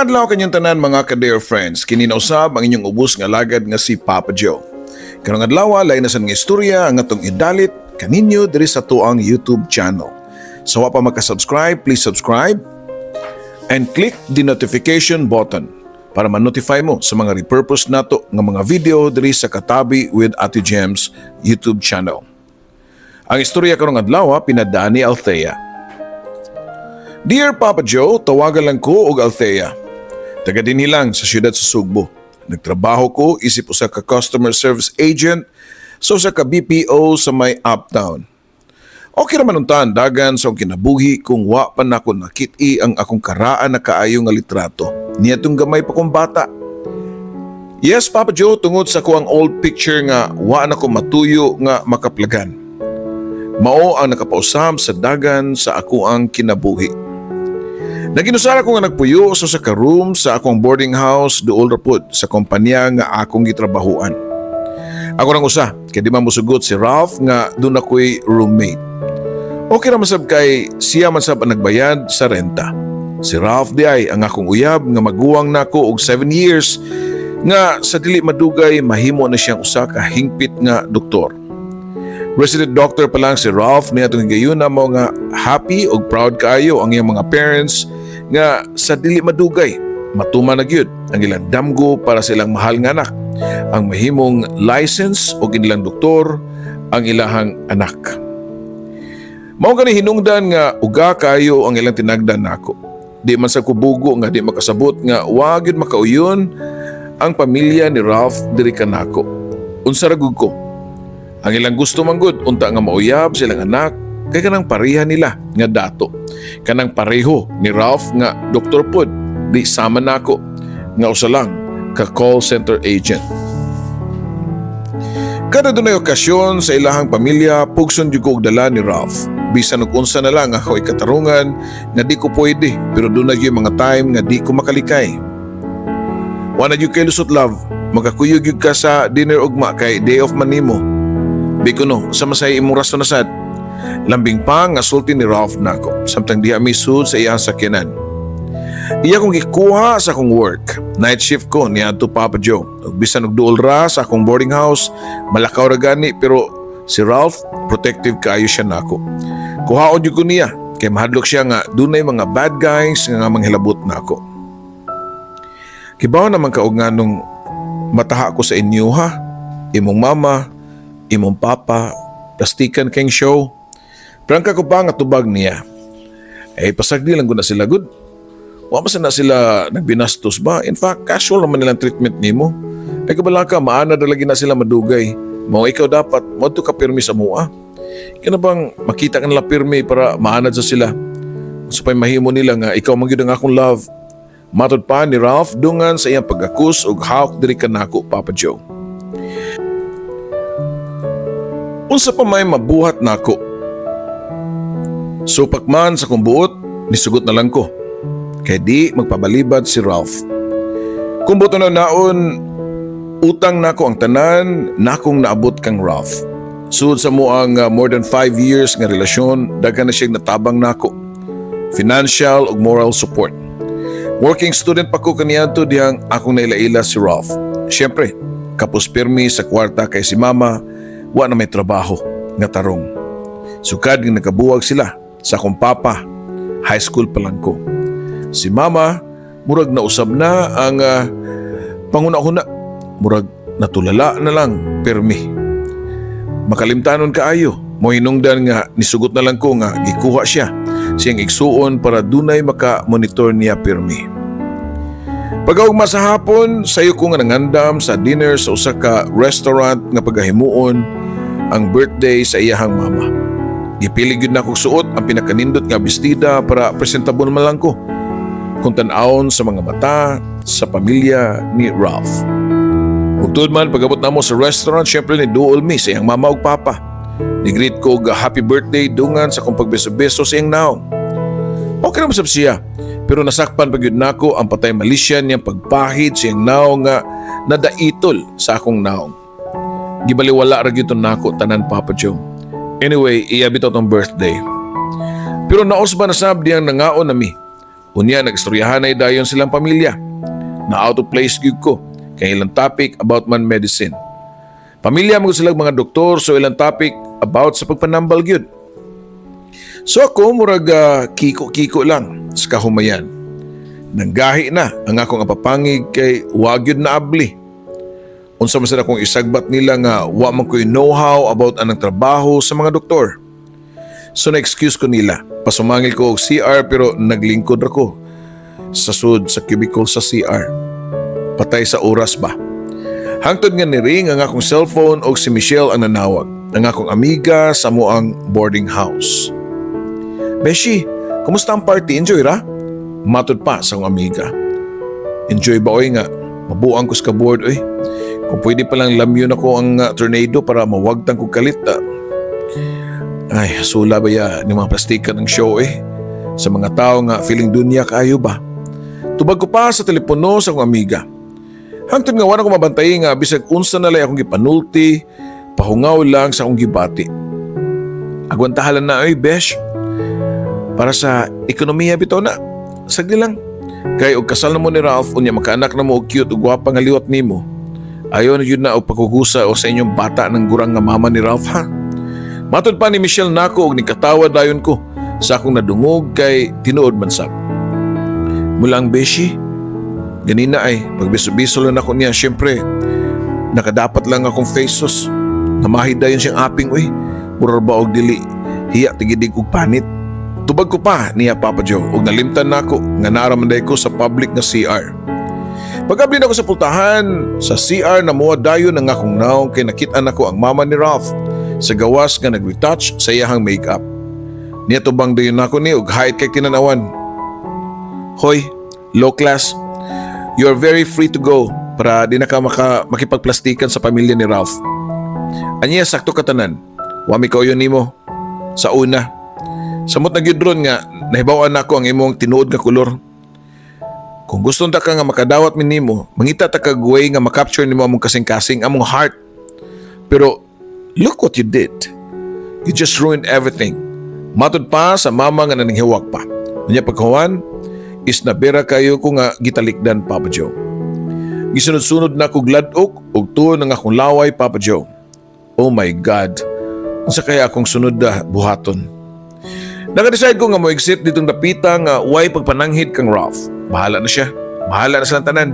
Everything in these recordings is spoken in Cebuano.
Maayong adlaw kanyang tanan, mga ka-dear friends. Kini na usab ang inyong ubos nga alagad nga si Papa Joe. Karong adlaw, lain na sa nga istorya ang atong idalit kaninyo diri sa atuang YouTube channel. Sa wa pa maka-subscribe, please subscribe and click the notification button para ma-notify mo sa mga repurpose nato nga mga video diri sa Katabi with Ate Gems YouTube channel. Ang istorya karong adlaw pinadaan ni Althea. Dear Papa Joe, tawagan lang ko og Althea. Taga dinhi lang sa siyudad sa Sugbo. Nagtrabaho ko isip usa ka customer service agent sa usa ka BPO sa may Uptown. Okay raman unta ang dagan sa akong kinabuhi kung wa pa nako nakit-i ang akong karaan na kaayo nga litrato. Niadtong gamay pa kong bata. Yes, Papa Joe, tungod sa akoang old picture nga wa na ko matuyo nga makaplagan. Mao ang nakapausab sa dagan sa akoang kinabuhi. Naginusara ko nga nagpuyo sa usa ka room sa akong boarding house duol ra pod sa kompanya nga akong gitrabahuan. Ako rang usa, kay di man mosugot si Ralph nga duna ko'y roommate. Okay ra man sab kay siya man sab ang nagbayad sa renta. Si Ralph diay ang akong uyab nga maguwang nako og 7 years nga sa dili madugay mahimo na siyang usa ka hingpit nga doktor. Resident doctor pa lang si Ralph niadtong higayuna, mao nga happy ug proud kaayo ang iyang mga parents nga sa dili madugay matuman na gyud ang ilang damgo para sa ilang mahal nga anak, ang mahimong license og ilang doktor ang ilahang anak. Mao gani hinungdan nga uga kaayo ang ilang tinagdan nako. Di man sa kubugo nga di makasabot nga wa gyud makauyon ang pamilya ni Ralph diri kanako. Unsa ra gud ko? Ang ilang gusto man gud unta nga mauyab silang anak kay kanang pareha nila nga dato. Kanang pareho ni Ralph nga doktor pod, di sama nako nga usa lang ka call center agent. Kada dunay okasyon sa ilahang pamilya, pugson jud ko og dala ni Ralph. Bisan og unsa na lang ako ikatarungan nga di ko pwede, pero dunay gyud mga time nga di ko makalikay. "Wa na gyud kay lusot, love. Makakuyog gyud ka sa dinner ugma kay day off man nimo. Biko no, sa masay imong rason na sad." Lambing pa nga sulti ni Ralph nako samtang diha mi sud sa iyang sakyanan. Iya kong gikuha sa akong work. Night shift ko niadto, Papa Joe. Ug bisan og duol ra sa akong boarding house, malakaw ra gani, pero si Ralph, protective kaayo siya nako. Kuhaon jud ko niya kay mahadlok siya nga dunay mga bad guys nga manghilabot nako. "Kibaw naman ka og nganong mataha ko sa inyo ha. Imong mama, imong papa, plastikan kayong show." Prangka ko pa nga tubag niya. "Eh, pasagdi lang ko na sila gud. Wa man na sila nagbinastos ba? In fact, casual naman nilang treatment nimo. Ay kabala ka, maana na lagi na sila madugay. Mao ikaw dapat, mo ka pirmi sa mua. Kana bang makita ka nila pirmi para maanad sa sila. Sa pa'y mahimo nila nga ikaw man gyud ang akong love." Matod pa ni Ralph dungan sa iyang pagakus og hawk diri kanako, Papa Joe. Unsa pa may mabuhat nako? Supak man sa kong buot, nisugot na lang ko. Kay di magpabalibad si Ralph. Kung buto na naon, utang nako ang tanan nakong naabot kang Ralph. Sud sa mo ang more than 5 years nga relasyon, daghan na siyang natabang nako. Financial ug moral support. Working student pa ko kaniadto diyang akong nailaila si Ralph. Siyempre, kapos pirmi sa kwarta kay si mama, wa na may trabaho nga tarong. Sukad nga nakabuwag sila sa akong papa, high school pa lang ko. Si mama, murag nausab na ang panguna-huna. Murag natulala na lang pirmi. Makalimtanon kaayo, mo hinungdan nga nisugot na lang ko nga gikuha siya siyang igsuon para dunay maka-monitor niya pirmi. Pagkaugma sa hapon, sayo ko nga nangandam sa dinner sa usa ka restaurant nga pagahimuon ang birthday sa iyahang mama. Gipili gyud nako suot ang pinakanindot nga bestida para presentable man lang ko kung tan-awon sa mga mata sa pamilya ni Ralph. Ug tuod man, pag-abot namo sa restaurant, syempre ni duol mi sa iyang mama ug papa. Ni-greet ko og happy birthday dungan sa akong pagbeso-beso sa iyang naong. Okay naman sab siya, pero nasakpan pa gyud nako ang patay malisya niyang pagpahid sa iyang naong nga nadaitol sa akong naong. Gibaliwala ra gyud to nako tanan, Papa Joe. Anyway, iya bitaw tong birthday. Pero naos ba na sab diyang nangaon nami. Unya nagstoryahanay dayon silang pamilya. Na out of place gyud ko kay ilang topic about man medicine. Pamilya mo sila mga doktor, so ilang topic about sa pagpanambal gyud. So ako murag kiko-kiko lang sa kahumayan. Nanggahi na ang akong apapangig kay wa gyud na abli. Unsa man sad akong isagbat nila nga wa man ko'y know-how about anang trabaho sa mga doktor? So na-excuse ko nila. Pasumangil ko og CR pero naglingkod ako sa sud sa cubicle sa CR. Patay sa oras ba? Hangtod nga ni-ring ang akong cellphone og si Michelle ang nanawag, ang akong amiga sa amoang boarding house. "Beshi, kumusta ang party? Enjoy ra?" Matod pa sa akong amiga. "Enjoy ba oy, nga mabuang ko sa board oy. Kung pwede pa lang lamyon ako ang tornado para mawagtang kog kalit. Ah. Ay, sula ba ya ni mga plastikan ng show eh. Sa mga tao nga feeling dunya kaayo ba." Tubag ko pa sa telepono sa akong amiga. Hangtod nga wala ko mabantay nga bisag unsa na lay akong gipanulti, pahungaw lang sa akong gibati. "Agwantahalan na oy, besh. Para sa ekonomiya bitaw na. Sagli lang. Kay og kasal na mo ni Ralph, unya makaanak na mo og cute ug gwapa nga liwat nimo. Ayaw na yun na og pagkukusa o sa inyong bata ng gurang nga mama ni Ralph, ha." Matod pa ni Michelle nako og nikatawa dayon ko sa akong nadungog kay tinuod man sab. "Mulang beshi, ganina ay pagbiso-biso lang ako niya, syempre nakadapat lang akong faces. Namahid dayon siyang aping uy. Murag ba og dili hiya tigidig og panit." Tubag ko pa niya, Papa Joe, ug nalimtan nako nga naa man diay ko sa public nga CR. Pag-abli nako sa pultahan sa CR, namuha dayon ang akong nawong kay nakit-an nako ang mama ni Ralph sa gawas nga nag-retouch sa iyahang makeup. Niya tubang dayon nako ni og hait kay tinanawan. "Hoy, low class, you are very free to go para di na ka makipagplastikan sa pamilya ni Ralph. Anya sakto katanan, wa mi kauyon nimo. Sa una, samot na gyud ron nga nahibaw-an nako ang imong tinuod nga kolor. Kung gusto ta ka nga makadawat mi nimo, mangita ta kag way nga makapture nimo among kasing-kasing, among heart. Pero look what you did. You just ruined everything." Matod pa sa mama nga naninghiwag pa. Unya pagkahuman is nabera kayo ko nga gitalikdan, Papa Joe. Gisunod-sunod na kog ladok ug tuon ang akong laway, Papa Joe. Oh my God. Unsa kaya akong sunod na buhaton? Naka-decide ko nga mo exit ditong dapita nga way pagpananghid kang Ralph. Bahala na siya. Bahala na silang tanan.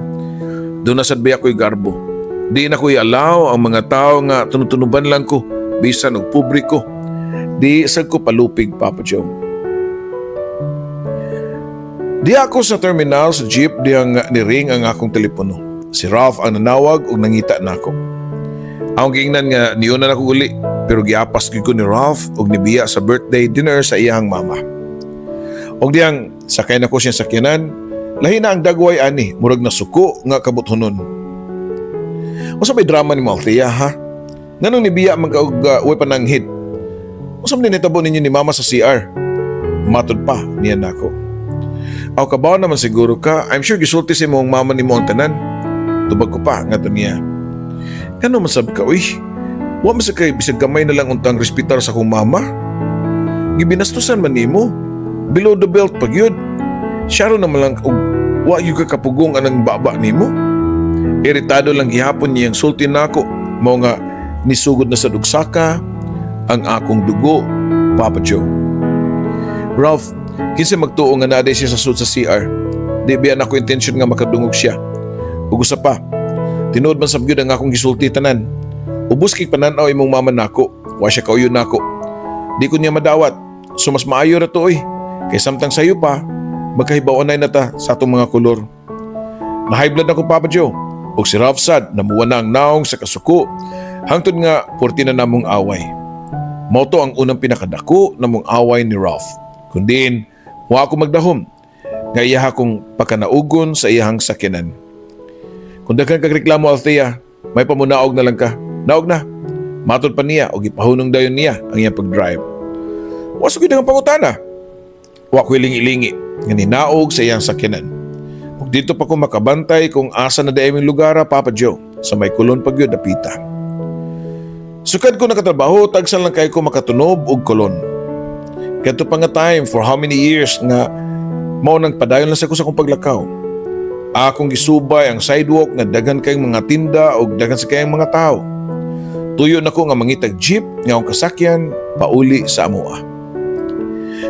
Doon na sad ba ako'y garbo. Di na ko i-allow ang mga tao nga tunutunuban lang ko bisan og publiko. Di sad ko palupig, Papa Joe. Di ako sa terminal sa jeep diyang ni-ring ang akong telepono. Si Ralph ang nanawag ug nangita nako. Akong giingnan nga niuna na ko uli pero giapas gyud ko ni Ralph ug nibiya sa birthday dinner sa iyang mama. Og diyang sakay na ko siya sakyanan, lahi na ang dagway ani, murag nasuko nga kabuthonon. "Unsa may drama ni Althea, ha? Nganong nibiya man ka og way pananghid? Unsa man nitabo ninyo ni mama sa CR?" Matod pa niya nako. "Aw, kabaw naman siguro ka. I'm sure gisulti sa imong mama nimo ang tanan." Tubag ko pa ngadto niya. "Ngano man sab ka uy? Wa man sa kay bisag gamay na lang untang respetar sa akong mama. Gibinastusan man nimo. Below the belt pag yun. Siya naman lang og wa gyud ka kapugong anang baba nimo." Iritado lang gihapon niyang sulti nako. Mao nga nisugod na sa dugsaka ang akong dugo, Papa Joe. "Ralph, kinsa magtuo nga naa siya sa sud sa CR? Di biya nako intention nga makadungog siya. Ug usa pa, tinuod man sab gyud ang akong gisulti tanan. Ubos kay pananaw imong mama nako, wa siya kauyon nako. Di ko niya madawat. So mas maayo ra to oy. Kay samtang sayo pa, magkahibaw-anay na ta sa atong mga kolor." Na-high blood ako, Papa Joe. Ug si Ralph sad namuha na ang naong sa kasuko hangtod nga purti na namong away. Mao to ang unang pinakadako namong away ni Ralph. Kundiin, wa ako magdahom nga iyaha kong pakanaugon sa iyahang sakyanan. "Kung daghan kag reklamo, Althea, may pamunaog na lang ka. Naog na." Matod pa niya o gipahunong dayon niya ang iyang pag-drive. Wa sa ang pangutana. Wa ko ilingi-lingi nga ninaog sa iyang sakyanan. Ug dito pa ko makabantay kung asa na diay lugar, Papa Joe, sa may Colon pa gyud dapita. Sukad ko nakatrabaho, tagsan lang kay ko makatunob og Colon. Kadto pa nga time for how many years nga Mao nang padayon lang sa ko sa akong paglakaw. Akong gisubay ang sidewalk nga daghan kayong mga tinda o daghan sa kayong mga tao. Tuyo nako nga mangitag jeep nga akong kasakyan pauli sa amoa.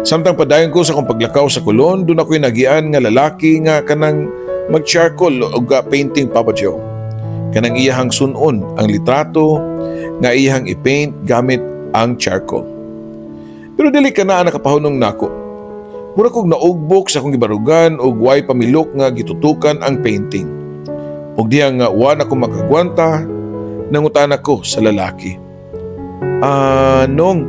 Samtang padayon ko sa akong paglakaw sa Colon, duna ko'y naagian nga lalaki nga kanang mag-charcoal o painting, Papa Joe. Kanang iyahang sunon ang litrato nga iyahang i-paint gamit ang charcoal. Pero dili kana ang nakapahunong nako. Mura kog naugbok sa akong gibarugan og way pamilok nga gitutukan ang painting. Ug diha nga wa na ko makagwanta, nangutana ko sa lalaki. "Ah, nong,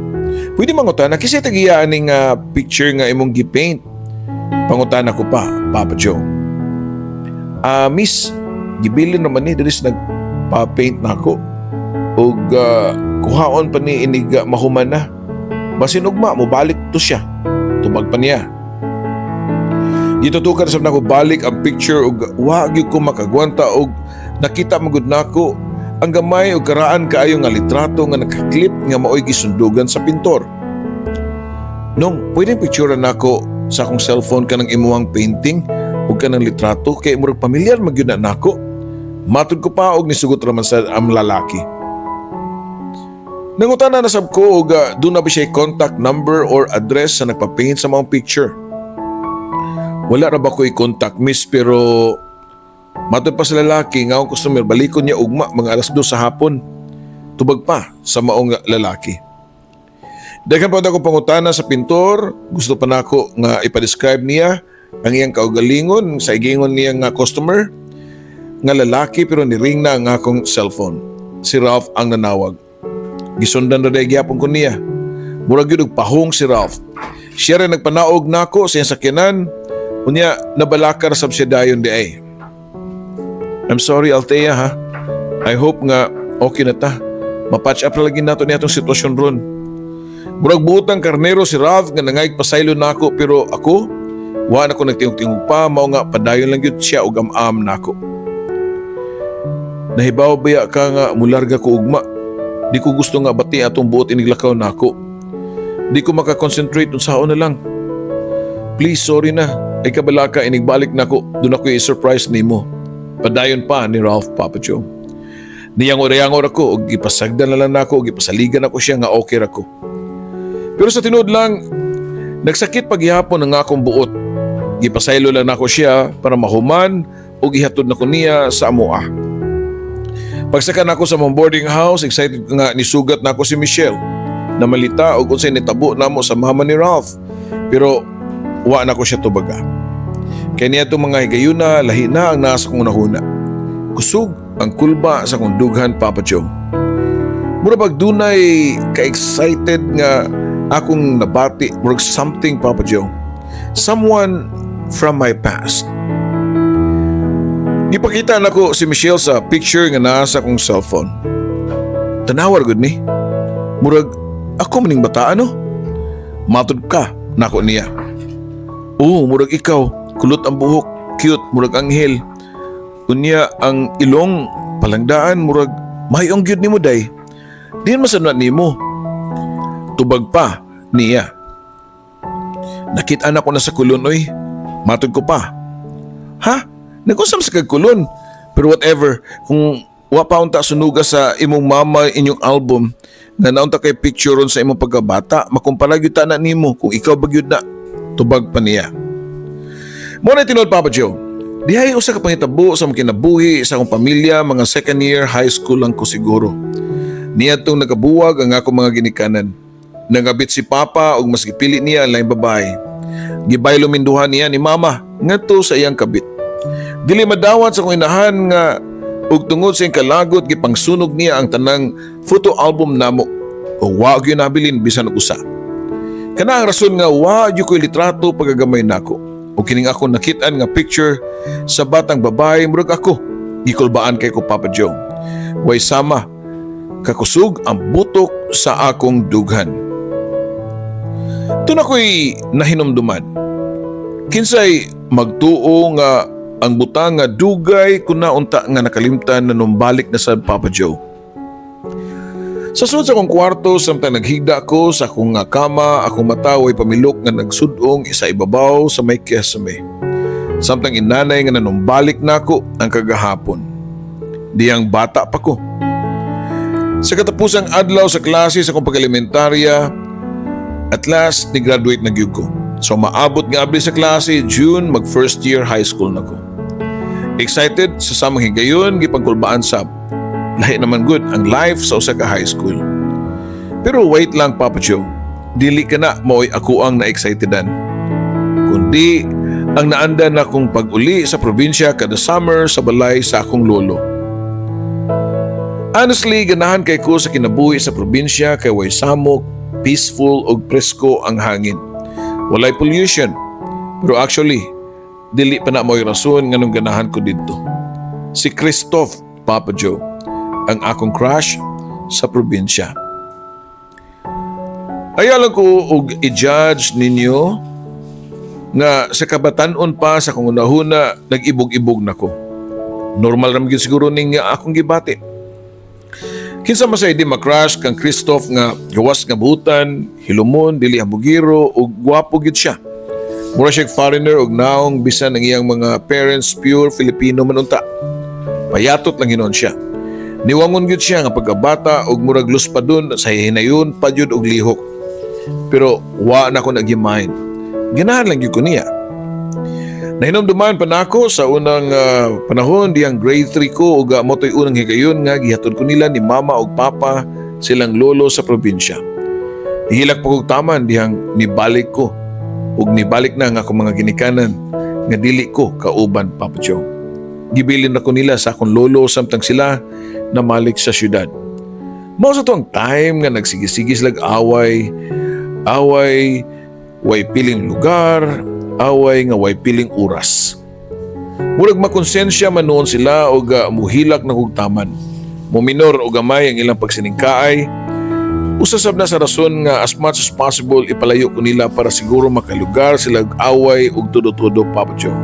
pwede mangutana, kinsay tag-iya aning picture nga imong gipaint?" Pangutana ko pa, Papa Joe. "Ah, miss, gibilin naman ni diri sa nagpa-paint nako. Ug kuhaon pa ni inig mahuman na. Basin ugma, mobalik to siya," tubag pa niya. Gitutukan sa nako balik ang picture ug wa gyud ko makagwanta og nakita magud nako ang gamay ug karaan kaayo nga litrato nga nakaklip nga maoy gisundugan sa pintor. "Nong, pwede picture nako sa akong cellphone kanang imuhang painting ug kanang litrato kay murag pamilyar magyud na nako," matud ko pa og nisugot raman sa ang lalaki. Nangutana na sab ko og duna ba siya contact number or address sa nagpa-paint sa maong picture. "Wala ra ba ko i-contact, miss, pero matod pa sa lalaki nga ang customer balikon niya ugma mga 2:00 sa hapon," tubag pa sa maong lalaki. Daghan pa akong pangutana sa pintor, gusto pa nako nga ipa-describe niya ang iyang kaugalingon sa igingon niya nga customer nga lalaki, pero ni-ring na ang akong cellphone. Si Ralph ang nanawag. Gisundan ra diay gyapon ko niya. Murag gyud og pahong si Ralph. Siya rin nagpanaog nako sa iyang sakyanan. Unya, nabalaka ra sab siya dayon di ay. "I'm sorry, Althea, ha. I hope nga okay na ta. Ma-patch up ra lagi nato niya atong sitwasyon ron." Murag buotang karnero si Ralph nga nangayg pasaylo nako, pero ako, wa na ko nagtingog-tingog pa, mao nga padayon lang gyud siya og am-am nako. "Nahibaw baya ka nga mularga ko ugma? Di ko gusto nga bati atong buot iniglakaw nako. Di ko makakonsentrate, unsaon na lang. Please, sorry na. Ay kabalaka, inigbalik nako. Duna ko i-surprise nimo," padayon pa ni Ralph, Papa Joe. Niyangor-yangor ako og gipasagdan na lang nako og gipasaligan ako siya nga okay ra ko. Pero sa tinuod lang, nagsakit paghihapon ang akong buot. Gipasaylo lang nako siya para mahuman ug ihatod nako niya sa amoa. Pagsaka nako sa among boarding house, excited ko nga nisugat nako si Michelle. Namalita og unsay nitabo namo sa mama ni Ralph. Pero wa na ko siya tubaga. Kaya niya itong mga higayuna, lahi na ang nasa kong unahuna. Kusog ang kulba sa akong dughan, Papa Joe. Mura bag dunay ka-excited nga akong nabati, murag something, Papa Joe. Someone from my past. Gipakita nako si Michelle sa picture nga naa sa akong cellphone. "Tanawa gud ni. Murag ako maning bata, ano?" Matud ka nako niya. "Oo, murag ikaw. Kulot ang buhok, cute, murag anghel. Unya ang ilong palangdaan, murag mayong gyud nimo day. Diin man sad na nimo?" Tubag pa niya. "Nakita na ko na sa Colon oy," matud ko pa. "Ha? Nag-unsa man sa kag Colon? Pero whatever, kung wa pa unta sunuga sa imong mama inyong album nga naunta kay picture ron sa imong pagkabata, makumpara gyud ta na nimo kung ikaw ba gyud na," tubag pa niya. Mao na tinuod, Papa Joe. Dihay usa ka pangitabo sa among kinabuhi sa akong pamilya, mga second year high school lang ko siguro. Niadtong nagabuwag ang akong mga ginikanan. Nangabit si Papa ug mas gipili niya ang laing babae. Gibaylo minduha niya ni Mama ngadto sa iyang kabit. Dili madawat sa akong inahan nga ug tungod sa iyang kalagot, gipangsunog niya ang tanang photo album namo ug wa gyud nabilin bisan og usa. Kana ang rason nga wa gyud ko'y litrato pagagamay nako. O kining ako nakit-an nga picture sa batang babae, murag ako. Gikulbaan kay ko, Papa Joe. Way sama kakusog ang butok sa akong dughan. Duna ko'y nahinumduman. Kinsay magtuo nga ang butang nga dugay ko na unta nga nakalimtan na numbalik na sa, Papa Joe. Sa sud sa akong kwarto, samtang naghigda ko sa akong nga kama, akong mata way pamilok nga nagsudong sa ibabaw sa may kesame. Samtang inanay nga nanumbalik nako ang kagahapon. Diyang bata pa ko. Sa katapusang adlaw sa klase sa akong pag-elementarya, at last, ni-graduate na gyud ko. So maabot nga abli sa klase, June, mag first year high school na ko. Excited sa samang higayon, gipangkulbaan sab. Lahi naman gud ang life sa usa ka high school. Pero wait lang, Papa Joe, dili kana mao'y ako ang na-excitedan, kundi ang naandan na kong pag-uli sa probinsya kada summer sa balay sa akong lolo. Honestly, ganahan kay ko sa kinabuhi sa probinsya kay way samok, peaceful ug presko ang hangin. Walay pollution. Pero actually, dili pa na mo'y rason nganong ganahan ko didto. Si Christoph, Papa Joe, ang akong crush sa probinsya. Ayaw lang ko og i-judge ninyo nga sa kabatanon pa sa akong hunahuna, nag-ibog-ibog na ko. Normal ra man gyud siguro ning nga akong gibati. Kinsa man say di ma-crush kang Christoph nga gawas nga butan, hilumon, dili hambugiro ug gwapo gyud siya. Mura siya foreigner og naong bisan ang iyang mga parents pure Filipino man unta. Payatot lang hinuon siya. Niwangon gyud siya nga pagkabata ug murag luspadon sa hinayon pa jud og lihok. Pero wa na ko nag-mind. Ganahan lang gyud ko niya. Nahinomduman pa nako sa unang panahon diyang grade 3 ko ug mao to'y unang higayon nga gihatod ko nila ni mama ug papa silang lolo sa probinsya. Nihilak pa kog taman dihang nibalik ko ug nibalik na nga akong mga ginikanan nga dili ko kauban, Papa Joe. Gibilin ako nila sa akong lolo samtang sila namalik sa syudad. Mao sa to ang time nga nagsigisigi silag away, away way piling lugar, away nga way piling oras. Murag makonsensya man noon sila og muhilak na kog taman. Muminor og gamay ang ilang pagsiningkaay. Usa sab na sa rason nga as much as possible ipalayo ko nila para siguro makalugar sila og away og tudo-tudo, Papa Joe.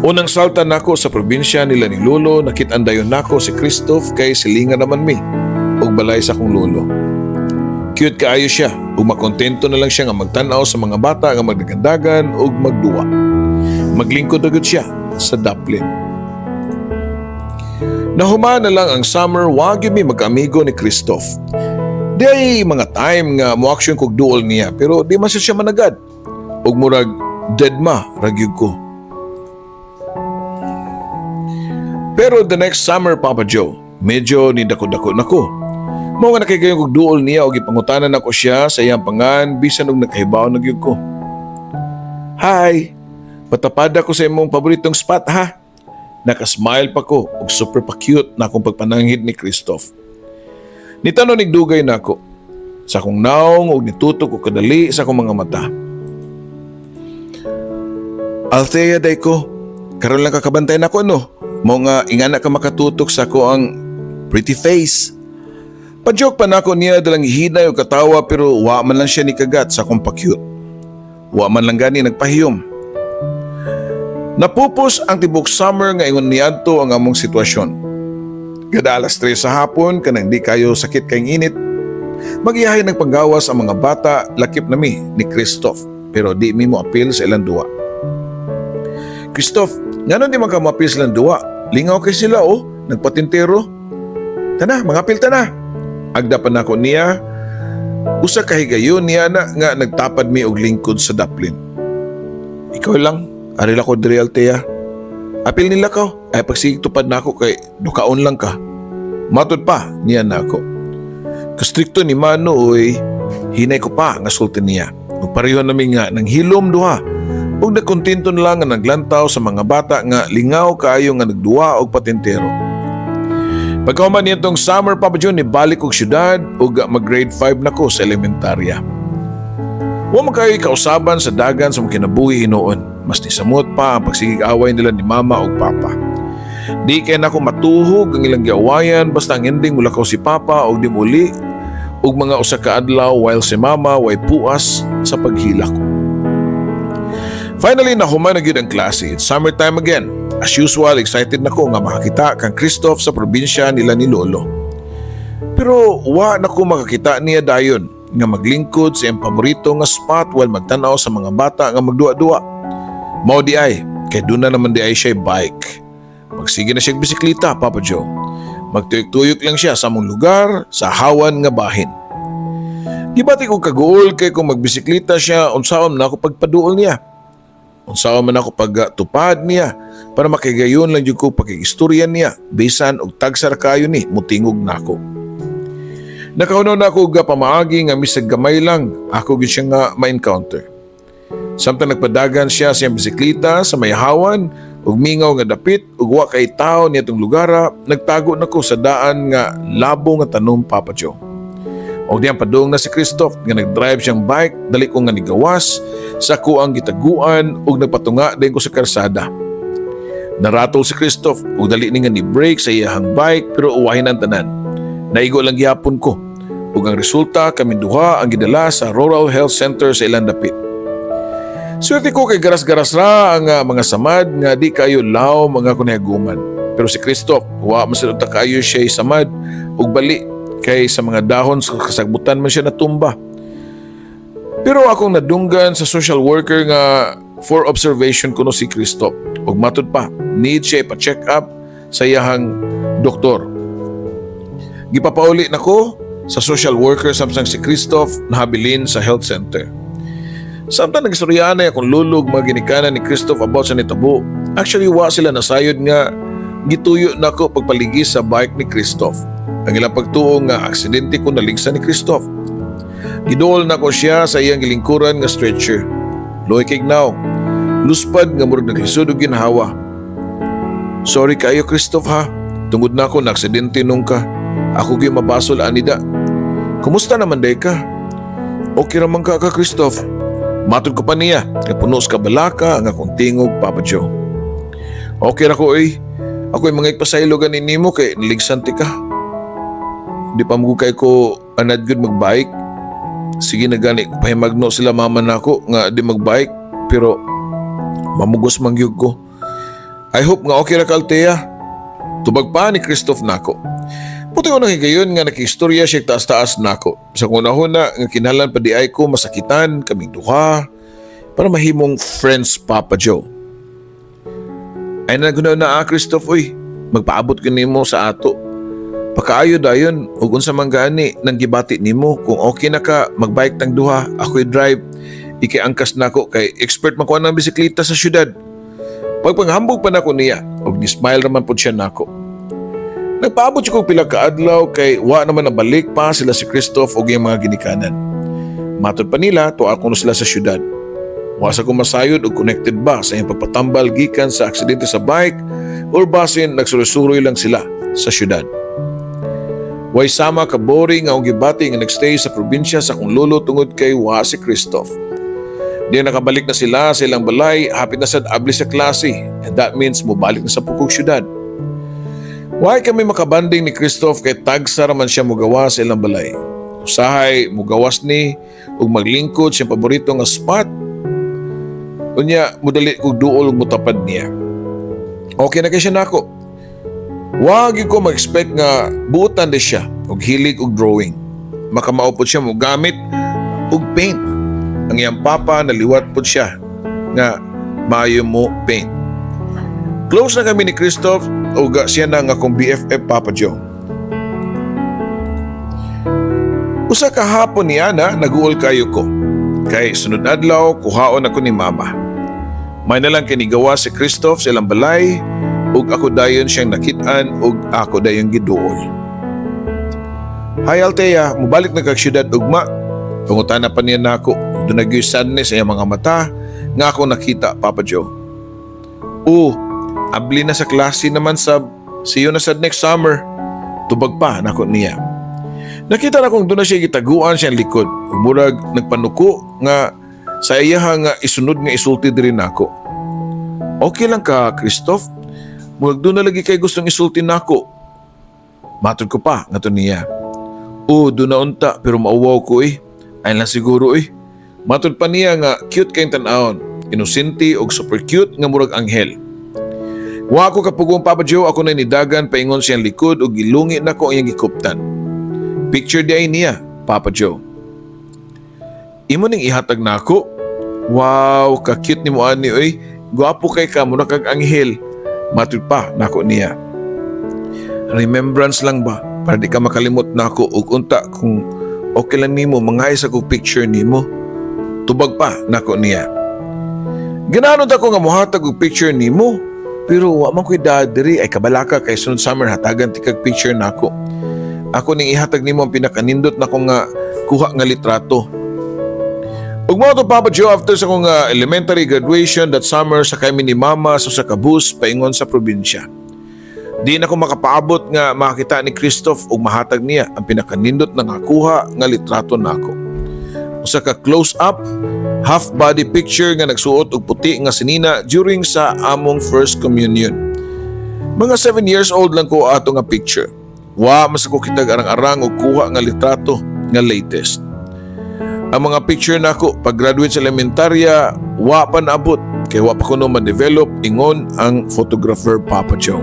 Unang salta nako sa probinsya nila ni Lolo, nakit-an dayon nako si Christoph kay silingan naman mi og balay sa akong lolo. Cute kaayo siya ug makontento na lang siya nga magtan-aw sa mga bata nga magdagandagan ug magduwa. Maglingkod agad siya sa daplin. Nahuman na lang ang summer, wa gyud mi magkaamigo ni Christoph. Di ay mga time nga mo-action kog duol niya pero di man siya managad. Ug murag deadma ra gyud ko. Pero the next summer, Papa Joe, medyo ni dako-dako na ko. Mao nga nakahigayon kog duol niya og gipangutanan nako siya sa iyang pangan bisan og nakahibaw na gyud ko. "Hi, patapada ko sa imong paboritong spot ha." Nakasmile pa ko og super pa cute na akong pagpananghid ni Christoph. Nitanaw nig dugay nako sa akong naong og nitutok og kadali sa akong mga mata. "Althea diay ko, karon lang kakabantay nako, no? Mao nga ingana ka makatutok sa akoang pretty face." Pa-joke pa nako niya dalang hinay og katawa pero wa man lang siya ni kagat sa akong pa-cute. Wa man lang gani nagpahiyom. Napupos ang tibok summer nga ingon niadto ang among sitwasyon. Kada alas 3 sa hapon, kanang di kayo sakit kay init, magiyahay ng panggawas ang mga bata, lakip nami ni Christoph, pero di mi mo apil sa ilang duwa. "Christoph, ngano di man ka moapil sa ilang duwa? Lingaw kay sila oh, nagpatintero. Tana, mangapil ta na." Agda pa nako niya, usa ka higayon niya na nga nagtapad mi og lingkod sa daplin. "Ikaw lang, ari ko diri, Althea. Apil nila ka, ay pagsigig tupad nako kay dukaon lang ka." Matod pa niya nako. "Kastrikto ni Mano oy," hinay ko pa nga sulti niya. Ug pareho nami nga nang hilom duha. Ug nagkontento na lang nga naglantaw sa mga bata nga lingaw kaayo nga nagduwa og patintero. Pagkahuman niyatong summer, Papa John, nibalik og syudad ug mag grade 5 na ko sa elementarya. Wa man kayo kausaban sa dagan sa mga kinabuhi hinuon. Mas nisamot pa ang pagsigig away nila ni mama ug papa. Di kay nako matuhog ang ilang giawayan, basta ang ending mulakaw si papa og di muli og mga usa ka adlaw while si mama way puas sa paghilak ko. Finally, nahuman na gyud ang klase. It's summertime again. As usual, excited na ko nga makakita kang Christoph sa probinsya nila ni Lolo. Pero wa na ko makakita niya dayon nga maglingkod sa iyang paborito nga spot while magtanaw sa mga bata nga magduwa-duwa. Mao diay, kay duna naman diay siya bike. Magsige na siya bisikleta, Papa Joe. Magtuyok-tuyok lang siya sa among lugar sa hawan nga bahin. Gibati ko kaguol kay kung magbisikleta siya, unsaon man ako pagpaduol niya? Unsaon man ako pagtupad niya para makigayon lang jud ko pakigistorya niya bisan og tagsar kayo ni mutingog nako. Nakahunaw na ako og pamaagi nga bisag gamay lang ako gyud siya nga ma-encounter. Samtang nagpadagan siya sa iyang bisikleta sa may hawan ug mingaw nga dapit ug wa kay tawo niadtong lugar, nagtago na ko sa daan nga labo nga tanom, Papa Joe. Og diyang padung na si Christoph nga nag-drive siyang bike, dali ko nga nigawas sa ako ang gitaguan ug nagpatunga din ko sa karsada. Naratol si Christoph ug dali ni nga ni brake sa iyahang bike, pero uwahin ang tanan. Naigo lang gihapon ko. Ug ang resulta, kami duha ang gidala sa Rural Health Center sa ilang dapit. Swerte ko kay garas-garas ra ang mga samad nga di kayo law mga kunaguman. Pero si Christoph, wa man sad ta kayo siya samad ug bali kay sa mga dahon sa kasagbutan man siya natumba. Pero akong nadunggan sa social worker nga for observation kuno si Christoph. Ug matud pa, need siya ipa-check up sa iyahang doktor. Gipapauli nako sa social worker samtang si Christoph nahabilin sa health center. Samtang nagstoryahan na akong lolo ug mga ginikanan ni Christoph about sa nitabo, actually wa sila nasayod nga gituyo nako pagpaligi sa bike ni Christoph. Ang ilang pagtuo nga aksidente ko naligsan ni Christoph. Giduol nako siya sa iyang gilingkuran nga stretcher. Luoy kay now. Luspad nga murag naglisod og ginhawa. "Sorry kayo, Christoph, ha. Tungod nako na aksidente nung ka. Ako gyud mabasol ani da. Kumusta naman day ka?" "Okay ra man ka, Christoph." Matod ko pa niya, kay puno sa kabalaka ang akong tingog, Papa Joe. "Okay ra ko oy. Ako'y mga ipasaylo gani nimo kay naligsan ti ka. Di pa mo kay ko anad gud magbike. Sige na gani pahimagno sila mama nako nga di magbike, pero mamugos man gyud ko. I hope nga okay ra ka, Altea." Tubag pa ni Christoph nako. Puti ko nang higayon nga nakistorya siya taas-taas nako. Sa kunahuna nga kinahanglan pa diay ko masakitan kaming duha para mahimong friends, Papa Joe. "Ay na na, ah, Christoph uy. Magpaabot ko nimo sa ato. Pakaayo dayon ug unsa man gani nang gibati nimo, kung okay na ka magbike tang duha, ako'y drive, ikay angkas nako kay expert man ko ng bisikleta sa syudad." Pagpanghambog pa nako niya ug ni smile raman pud siya nako. Nagpaabot siya kog pila ka adlaw kay wa naman nabalik pa sila si Christoph ug iyang mga ginikanan. Matod pa nila, tuwa kuno sila sa syudad. Wa sa ko masayod og connected ba sa iyang pagpatambal gikan sa aksidente sa bike or basin nagsuroy-suroy lang sila sa syudad. Way sama ka boring nga akong gibati nga nagstay sa probinsya sa akong lolo tungod kay wa si Christoph. Di nakabalik na sila sa ilang balay, hapit na sad abli sa klase, and that means mobalik na sa pukog syudad. Why kami makabanding ni Christoph kay tagsa raman siya mugawa sa ilang balay. Usahay mugawas ni ug maglingkod siyang paborito nga spot. Unya mudali kog duol ug mutapad niya. Okay na kay siya nako. Wa gyud ko mag-expect nga buotan di siya og hilig og drawing. Makamao pod siya mogamit og paint. Ang iyang papa naliwat pod siya nga maayo mo paint. Close na kami ni Christoph ug siya na nga akong BFF, Papa Joe. Usa ka hapon niya na naguol kayo ko. Kay sunod adlaw kuhaon ako ni Mama. May na lang kinigawa si Christoph sa ilang balay ug ako dayon siyang nakit-an ug ako dayon giduol. "Hi Althea, mubalik na kag syudad ugma?" Pangutana pa niya nako. Duna gyud sadness sa iyang mga mata nga ako nakita, Papa Joe. "Oo, abli na sa klase naman sab. See you na sad next summer." Tubag pa nako niya. Nakita na kong doon na siya gitaguan siyang likod. Ug murag nagpanuko nga sa iya nga isunod nga isulti diri nako. "Okay lang ka, Christoph? Murag doon na lagi kay gustong isulti nako." Matod ko pa ngadto niya. "Oo, doon na unta, pero mauwaw ko eh. Ay lang siguro eh." Matod pa niya nga cute kayong tan-awon. Inosente og super cute nga murag anghel. Wa ko kapugong, Papa Joe, ako na nidagan paingon siyang likod ug gilungi nako ang iyang gikuptan. Picture diay niya, Papa Joe. Imo ning ihatag nako. "Wow, ka-cute nimo ani oy. Gwapo kay ka, mura kag anghel." Matud pa nako niya. "Remembrance lang ba, para di ka makalimot nako ug unta kung okay lang nimo mangay sa kog picture nimo." Tubag pa nako niya. "Ganahan ako nga mohatag og picture nimo. Pero wa man ko'y dad diri ay kabalaka kay sunod summer hatagan ti kag picture nako. Ako ning ihatag nimo ang pinakanindot nako nga kuha nga litrato." Ug mao to, Papa Joe, after sa akong elementary graduation that summer, sakay mi ni Mama sa usa ka bus paingon sa probinsya. Di na ko makapaabot nga makakita ni Christoph ug mahatag niya ang pinakanindot na nga kuha nga litrato nako. Usa ka close up half body picture nga nagsuot og puti nga sinina during sa among first communion. Mga 7 years old lang ko ato nga picture. Wa man sa ko kitag arang-arang og kuha nga litrato nga latest. Ang mga picture nako pag-graduate sa elementarya, wa pa naabot kay wa pa kuno ma-develop ingon ang photographer, Papa Joe.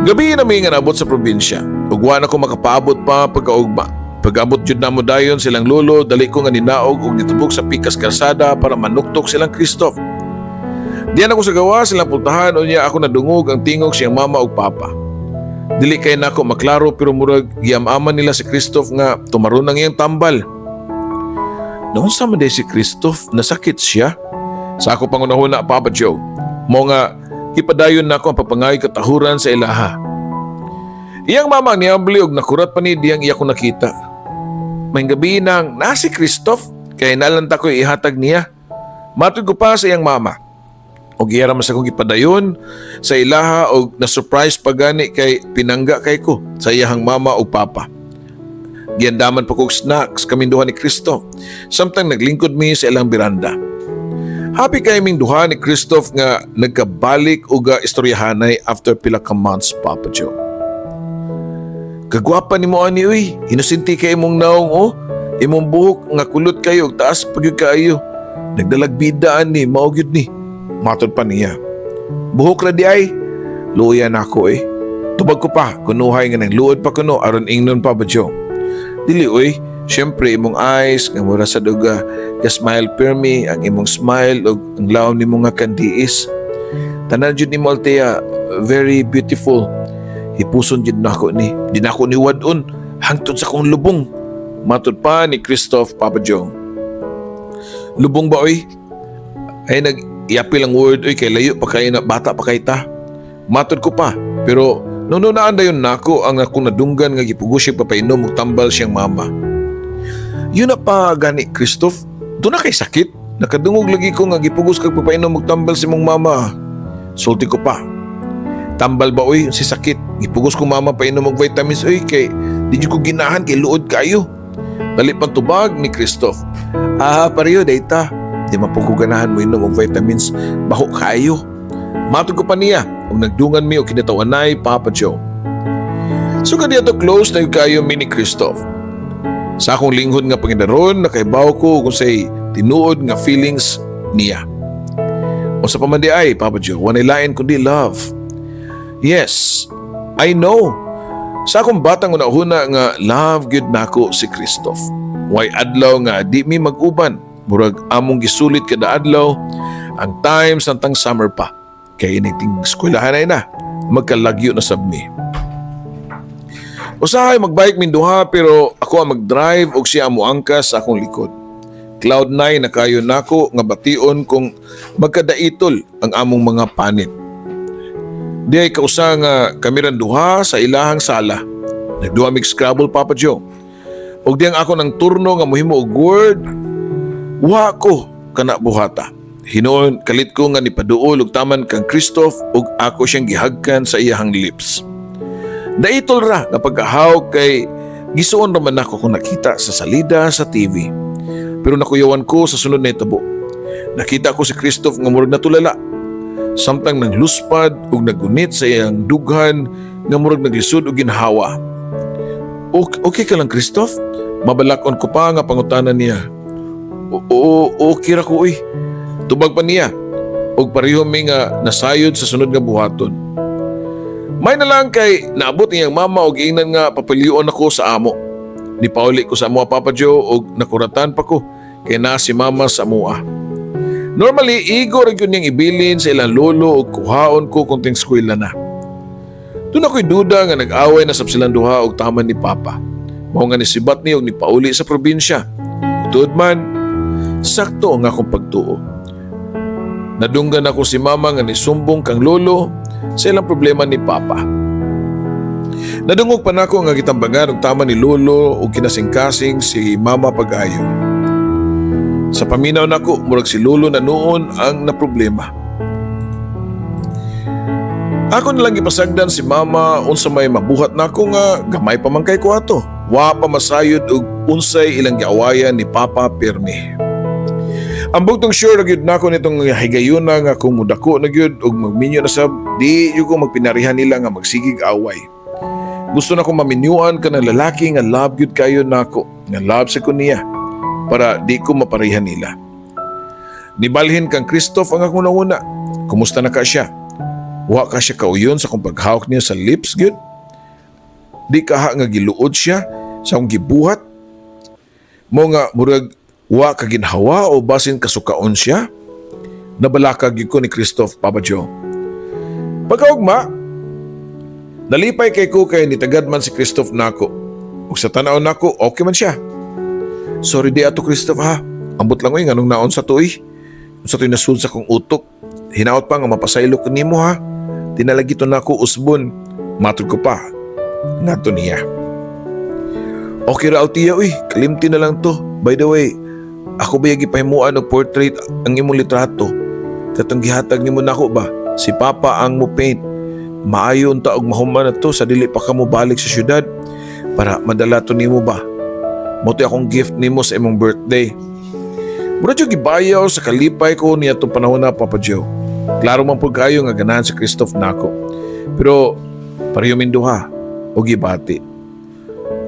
Gabi na mi nga naabot sa probinsya ug wa na ko makapaabot pa pagkaugma. Pag-abot jud namo dayon silang lolo, dali ko nga ninaog ug nitubok sa pikas kalsada para manuktok silang Christoph. Diyan ako sa gawa silang pultahan, unya ako nadungog ang tingog siyang mama ug papa. Dili kay nako maklaro pero murag giam-aman nila si Christoph nga tumaron ang iyang tambal. Naunsa man diay si Christoph, nasakit siya? Sa ako pangunahuna, Papa Joe. Mao nga gipadayon nako ang pagpangayo'g katahuran sa ilaha. Iyang mama niabli og nakurat pa ni diyang iya ko nakita. "Maayong gabii, Nang, naa si Christoph kay nalanta ko ihatag niya." Matod ko pa sa iyang mama. Og iya ra man sa akong gipadayon sa ilaha og na-surprise pa gani kay pinangga kay ko sa iyahang mama ug papa. Giandaman pa kog snacks kaming duha ni Christoph samtang naglingkod mi sa ilang biranda. Happy kay ming duha ni Christoph nga nagkabalik og istoryahanay after pila ka months, Papa Joe. "Kagwapa nimo ani uy, inosente kay imong naong oh. Imong buhok nga kulot kayo ug taas pa gyud kaayo. Nagdalag bida ani, mao gyud ni." Matod pa niya. "Buhok ra diay. Luya na ako eh." Tubag ko pa, kunuhay nga nang luod pa kuno aron ingnon, Papa Joe. "Dili oy, syempre imong eyes nga mura sa duga ka smile pirmi, ang imong smile ug ang lawom nimo nga kandiis. Tanan jud nimo, Althea, very beautiful. Hipuson jud nako ni. Di nako ni wad-on hangtod sa kong lubong." Matod pa ni Christoph, Papa Joe. "Lubong ba oy? Ay nag iapil ang word oy kay layo pa kay na bata pa kay ta." Matod ko pa pero nununaan dayon nako ang akong nadunggan nga gipugos siya papainom og tambal siyang mama. "Yun na pa gani, Christoph, duna kay sakit. Nakadungog lagi ko nga gipugos kag papainom og tambal si mong mama." Sulti ko pa. "Tambal ba oy si sakit? Gipugos ko mama painom og vitamins oy kay di jud ko ginahan kay luod kayo." Dali pang tubag ni Christoph. "Ah, pareho data. Di man po ko ganahan mo inom og vitamins. Baho kayo." Matod ko pa niya ug nagdungan mi og kinatawanay, Papa Joe. So kadiadto close na kayo mi ni Christoph. Sa akong linghod nga pangidaron, nakaibaw ko kung say tinuod nga feelings niya. Unsa pa man diay, Papa Joe, walay lain kundi love. Yes, I know. Sa akong batang una-una nga love gyud nako si Christoph. Way adlaw nga di mi mag-uban. Murag among gisulit kada adlaw ang time samtang summer pa. Kay inig ting eskwelahan ay na, magkalagyo na sab mi. Usahay magbike min duha pero ako ang mag-drive og siya ang muangkas sa akong likod. Cloud nine na kayo nako nga bation kung magkadaitol ang among mga panit. Di ay kausa nga kami ran duha sa ilahang sala. Nagduha mig Scrabble, Papa Joe. Og diyang ako ng turno nga mohimo og word, wa ko kana buhata. Hinuon kalit ko nga nipaduol og taman kang Christoph ug ako siyang gihagkan sa iyahang lips. Daitol ra nga pagkahawk kay gisuon raman nako kung nakita sa salida sa TV. Pero nakuyawan ko sa sunod na itabo. Nakita ko si Christoph nga murag natulala. Samtang nangluspad ug nagunit sa iyang dughan nga murag naglisod og ginhawa. Okay ka lang, Christoph?" Mabalakon ko pa nga pangutana niya. "Oo, okay ra ko uy." Tubag pa niya. Og pareho mi nga nasayod sa sunod nga buhaton. May na lang kay naabot iyang mama og giingnan nga papilion ako sa amo. Nipauli ko sa amoa, Papa Joe, og nakuratan pa ko kay naa si mama sa amoa. Normally, igo ra gyud niyang ibilin sa ilang lolo og kuhaon ko kung ting eskwela na. Duna ko'y duda nga nag-away na sab silang duha og taman ni Papa. Mao nga nisibat ni og nipauli sa probinsya. Tuod man, sakto ang akong pagtuo. Nadunggan ako si mama nga nisumbong kang lolo sa ilang problema ni Papa. Nadungog pa nako nga gitambangan og tama ni lolo og kinasingkasing si mama pag-ayo. Sa paminaw nako, murag si lolo na noon ang naproblema. Ako na lang gipasagdan si mama unsa may mabuhat nako nga gamay pa man kay ko ato. Wa pa masayod og unsay ilang giawayan ni Papa pirmi. Ang bugtong sure na gyud nako nitong higayuna nga kung mudako na gyud og magminyo na sab, di gyud ko magpinarihan nila nga magsigig away. Gusto na ko maminyuan kanang lalaki nga love gyud kayo nako, nga love sa ko niya para di ko maparihan nila. Nibalhin kang Christoph ang akong nauna. Kumusta na ka siya? Wa ka siya kauyon sa akong paghawak niya sa lips gyud? Di kaha nga giluod siya sa akong gibuhat? Mo nga murag wa ka ginhawa o basin kasukaon siya? Nabalaka gyud ko ni Christoph, Papa Joe. Pagkaugma, nalipay kay ko kay nitagad man si Christoph nako. Ug sa tanaw nako, okay man siya. Sorry di ato, Christoph, ha. Ambot lang oy nganong naon sa tuoy. Sa tuoy nasud sa kong utok. Hinaot pa nga mapasaylo ko nimo ha. Tinalagi to nako usbon. Matod ko pa. Ngadto niya. Okay ra, Altia, uy. Kalimti na lang to. By the way, ako ba gipahimuan og portrait ang imong litrato? Katong gihatag nimo nako ba? Si Papa ang mo paint. Maayo unta og mahuman na to sa dili pa ka mo balik sa syudad para madala to nimo ba? Mao to akong gift nimo sa imong birthday. Mura jud gibayaw sa kalipay ko niya itong panahon na, Papa Joe. Klaro man pud kayo nga ganahan si Christoph nako. Pero pareho min duha og gibati.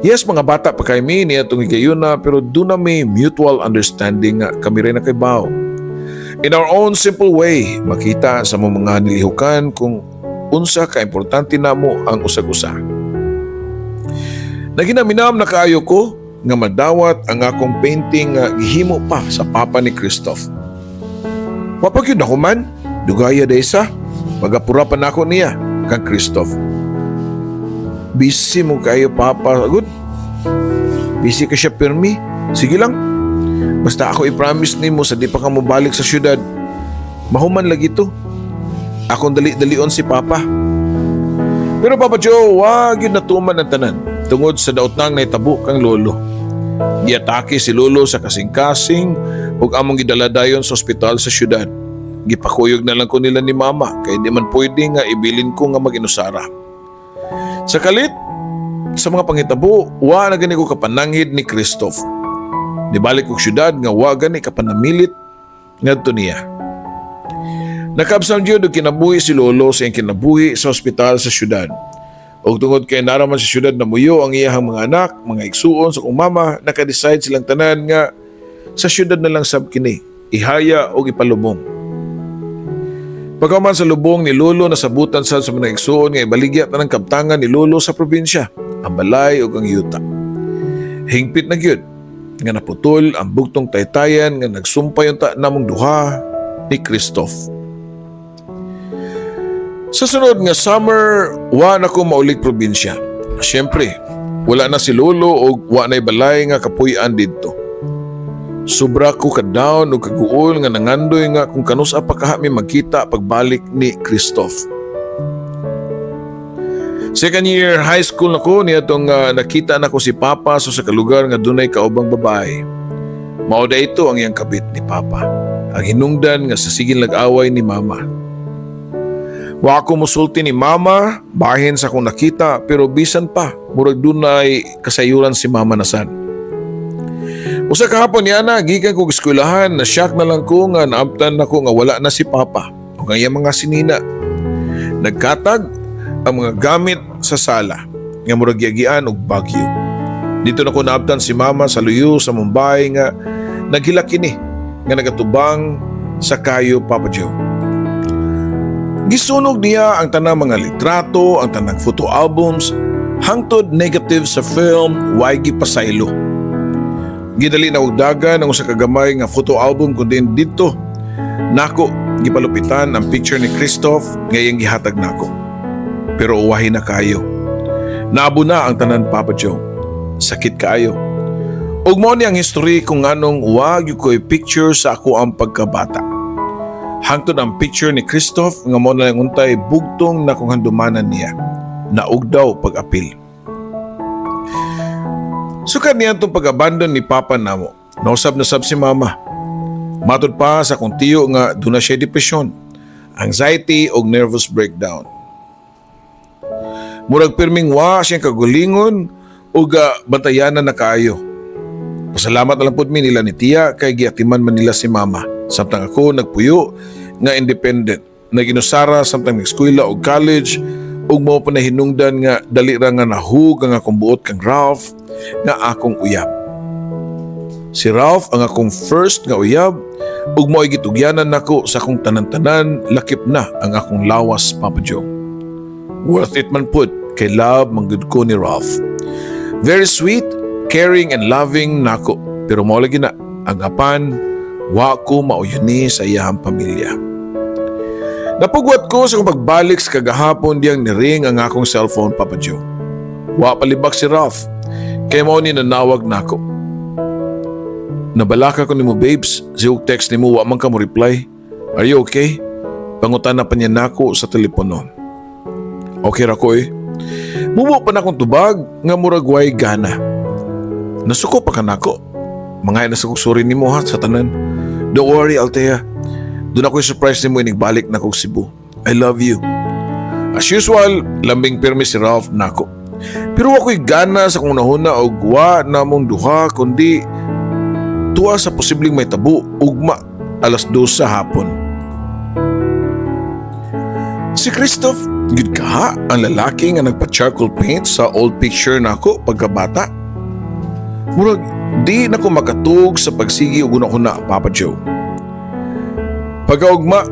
Yes, mga bata pa kay mi niya itong higayuna, pero duna may mutual understanding nga kami rin na kay bao. In our own simple way, makita sa mga nilihukan kung unsa ka importante namo ang usag-usa. Naginaminam na kaayo ko nga madawat ang akong painting nga gihimo pa sa papa ni Christoph. Wa pa gyud ako man, dugaya daysa, pagapura pa nako niya kang Christoph. Busy mo kayo, papa. Good. Busy ka siya pirmi. Sige lang. Basta ako i-promise nimo sa di pa ka mobalik sa syudad. Mahuman lagi to. Akong dali-dalion si papa. Pero Papa Joe, wag yun natuman ang tanan tungod sa daot nang naitabo kang lolo. Giatake si lolo sa kasing-kasing ug among gidala dayon sa ospital sa syudad. Gipakuyog na lang ko nila ni mama kay di man pwede nga ibilin ko nga mag-inusara. Sa kalit, sa mga pangitabo, wa na gani ko kapananghid ni Christoph. Nibalik kog syudad nga wa gani kapanamilit ngadto niya. Nakabsam jud og kinabuhi si lolo sa iyang kinabuhi sa ospital sa syudad. Og tungod kay naraman sa syudad na muyo ang iyahang mga anak, mga igsuon sa kong mama, naka-decide silang tanan nga sa syudad na lang sab kini, ihaya og ipalubong. Pagkaman sa lubong ni Lolo, nasabutan sad sa mga igsuon nga ibaligya tanang kabtangan ni Lolo sa probinsya, ang balay ug ang yuta. Hingpit na gyud nga naputol ang bugtong taytayan nga nagsumpay unta namong duha ni Christoph. Sa sunod nga summer, wa na ko maulig probinsya. Siyempre, wala na si Lolo o wa na'y balay nga kapuy-an didto. Sobra ko ka-down o kaguol nga nangandoy nga kung kanusa pa kaha mi magkita pagbalik ni Christoph. Second year high school na ko niya itong nakita na ko si Papa sa kalugar nga dunay kaubang babae. Mao da ito ang iyang kabit ni Papa. Ang hinungdan nga sa sigin lag-away ni Mama. Wa ako musulti ni Mama bahin sa akong nakita, pero bisan pa murag dunay kasayuran si Mama na sad. Usa ka hapon niya na gikan kog eskwelahan, na shock na lang ko nga naabtan nako nga wala na si Papa ug ang iyang mga sinina. Nagkatag ang mga gamit sa sala nga murag giagian og bagyo. Dito na ko naabtan si Mama sa luyo sa Mumbai nga naghilak kini nga nagatubang sa kayo, Papa Joe. Gisunog niya ang tanang mga litrato, ang tanang photo albums, hangtod negative sa film, way gipasaylo. Gidali na og dagan ang usa ka gamay nga photo album kun diin didto nako gipalupitan ang picture ni Christoph nga iyang gihatag nako. Pero uwahi na kaayo. Naabo na ang tanan, Papa Joe. Sakit kaayo. Ug mao ni ang history kung nganong wa gyud ko'y picture sa akoang pagkabata. Hangtod ang picture ni Christoph nga mao na lang untay bugtong na kong handumanan niya. Naog daw pag-apil. Sukad niya itong pag-abandon ni Papa namo. Nausab na sab si Mama. Matod pa sa akong tiyo nga duna siya depresyon, anxiety o nervous breakdown. Murag pirming wa siyang kagulingon ug bantayanan na kaayo. Pasalamat na lang pud mi nila ni Tia kay giatiman man nila si Mama. Samtang ako nagpuyo nga independent. Naginusara samtang nag-eskwela og college ug mao pa na hinungdan nga dali ra nga nahug ang akong buot kang Ralph nga akong uyab. Si Ralph ang akong first nga uyab ug mao'y gitugyanan nako sa akong tanan-tanan, lakip na ang akong lawas, Papa Joe. Worth it man pud kay love man gud ko ni Ralph. Very sweet, caring and loving nako, pero mao lagi na ang apan wa ko mauyuni sa iyang pamilya. Napugwat ko sa akong pagbalik sa kagahapon diyang niring ang akong cellphone, Papa Joe. Wa palibak si Ralph. Kay mao ni nanawag nako. "Nabalaka ko nimo, babes. Sige text nimo, wa man ka mo reply. Are you okay?" Pangutana pa niya nako sa telepono. "Okay ra ko eh." Mubo pa na akong tubag nga murag way gana. "Nasuko pa ka nako? Mangay na sa kong sorry nimo ha sa tanan." "Don't worry, Althea. Duna ko'y surprise nimo inigbalik na kog Cebu. I love you." As usual, lambing pirmi si Ralph nako. Pero ako'y gana sa kong nahuna og wa namong duha kundi tuwa sa posibleng may tabo ugma alas 2 sa hapon. Si Christoph, gud ka ang lalaki nga nagpa-charcoal paint sa old picture nako pagkabata. Murag di na ko makatug sa pagsigi og una-una, Papa Joe. Pagkaugma,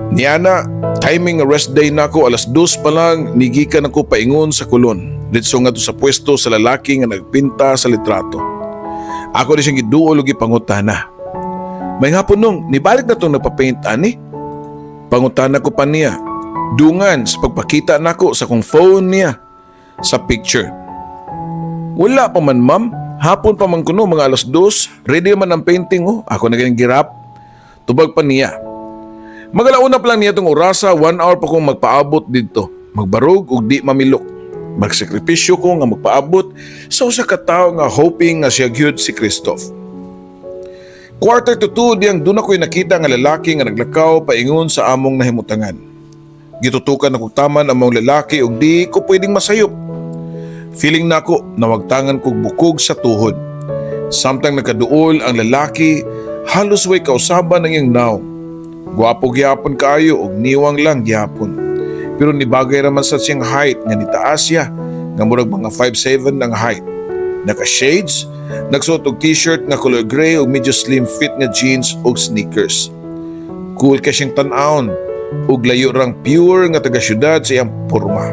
niana, timing nga rest day nako, alas 2 pa lang, nigikan ako paingon sa Colon. Ditso nga sa pwesto sa lalaki nga nagpinta sa litrato. Ako di siyang giduol og gipangutana. "Maayong hapon nung, nibalik na tong nagpa-paint ani?" Pangutana ko pa niya. Dungan sa pagpakita nako sa kong phone niya sa picture. "Wala pa man, ma'am. Hapon pa man kuno, mga alas 2. Ready man ang painting oh. Ako na ganing girap." Tubag pa niya. Mag-alauna pa lang niya itong orasa, 1 hour pa kong magpaabot dito. Magbarog ug di mamilok. Magsakripisyo ko nga magpaabot sa usa ka tawo nga hoping nga siya gyud si Christoph. 1:45 diyang duna ko'y nakita nga lalaki nga naglakaw paingon sa among nahimutangan. Gitutukan ako taman ang mga lalaki ug di ko pwedeng masayop. Feeling nako nawagtangan kog bukog sa tuhod. Samtang nagkaduol ang lalaki, halos way kausaban ang iyang nawong. Gwapo gyapon kaayo ug niwang lang gyapon. Pero nibagay raman sa siyang height nga nitaas siya nga murag mga 5'7 ang height. Naka shades, nagsuot og t-shirt nga color gray ug medyo slim fit nga jeans ug sneakers. Cool kay siyang tan-awon ug layo rang pure nga taga syudad sa iyang porma.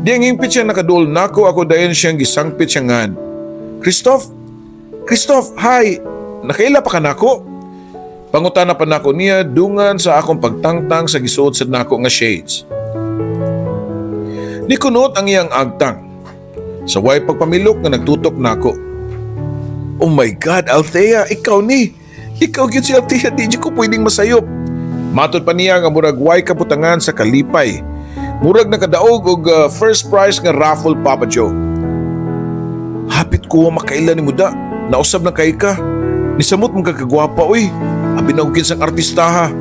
Di ang impit siya nakaduol nako, ako dayon siyang gisangpit siya ngan. "Christoph? Christoph, hi! Nakaila pa ka nako?" Pangutana pa nako niya dungan sa akong pagtangtang sa gisuot sa nako nga shades. Nikunot ang iyang agtang. Sa way pagpamilok nga nagtutok nako. "Oh my God, Althea, ikaw ni! Ikaw gyud si Althea, di ko pwedeng masayop." Matod pa niya nga murag way kabutangan sa kalipay. Murag nakadaog og first prize nga raffle, Papa Joe. "Hapit ko wa makaila nimo da. Nausab na kay ka. Nisamot mong kagwapa oy. Abi na og kinsang artistaha.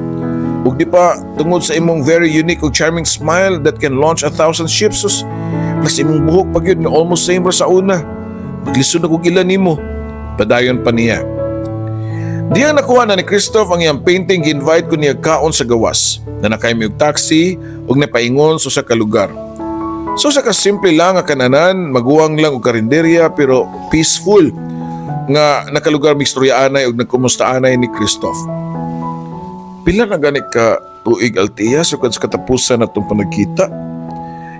Ug di pa tungod sa imong very unique ug charming smile that can launch a thousand ships sus. Plus imong buhok pa gyud nga almost same ra sa una. Maglisod na kog ila nimo." Padayon pa niya. Diyang nakuha na ni Christoph ang iyang painting, gi-invite ko niya kaon sa gawas. Na nakay og taxi ug napaingon sa usa ka lugar. So sa kasimple lang nga kananan, maguwang lang og karinderya pero peaceful nga nakalugar migstorya anay ug nagkumusta anay ni Christoph. Pila na gani ka Tuig, Althea, sukad sa katapusan natong panagkita.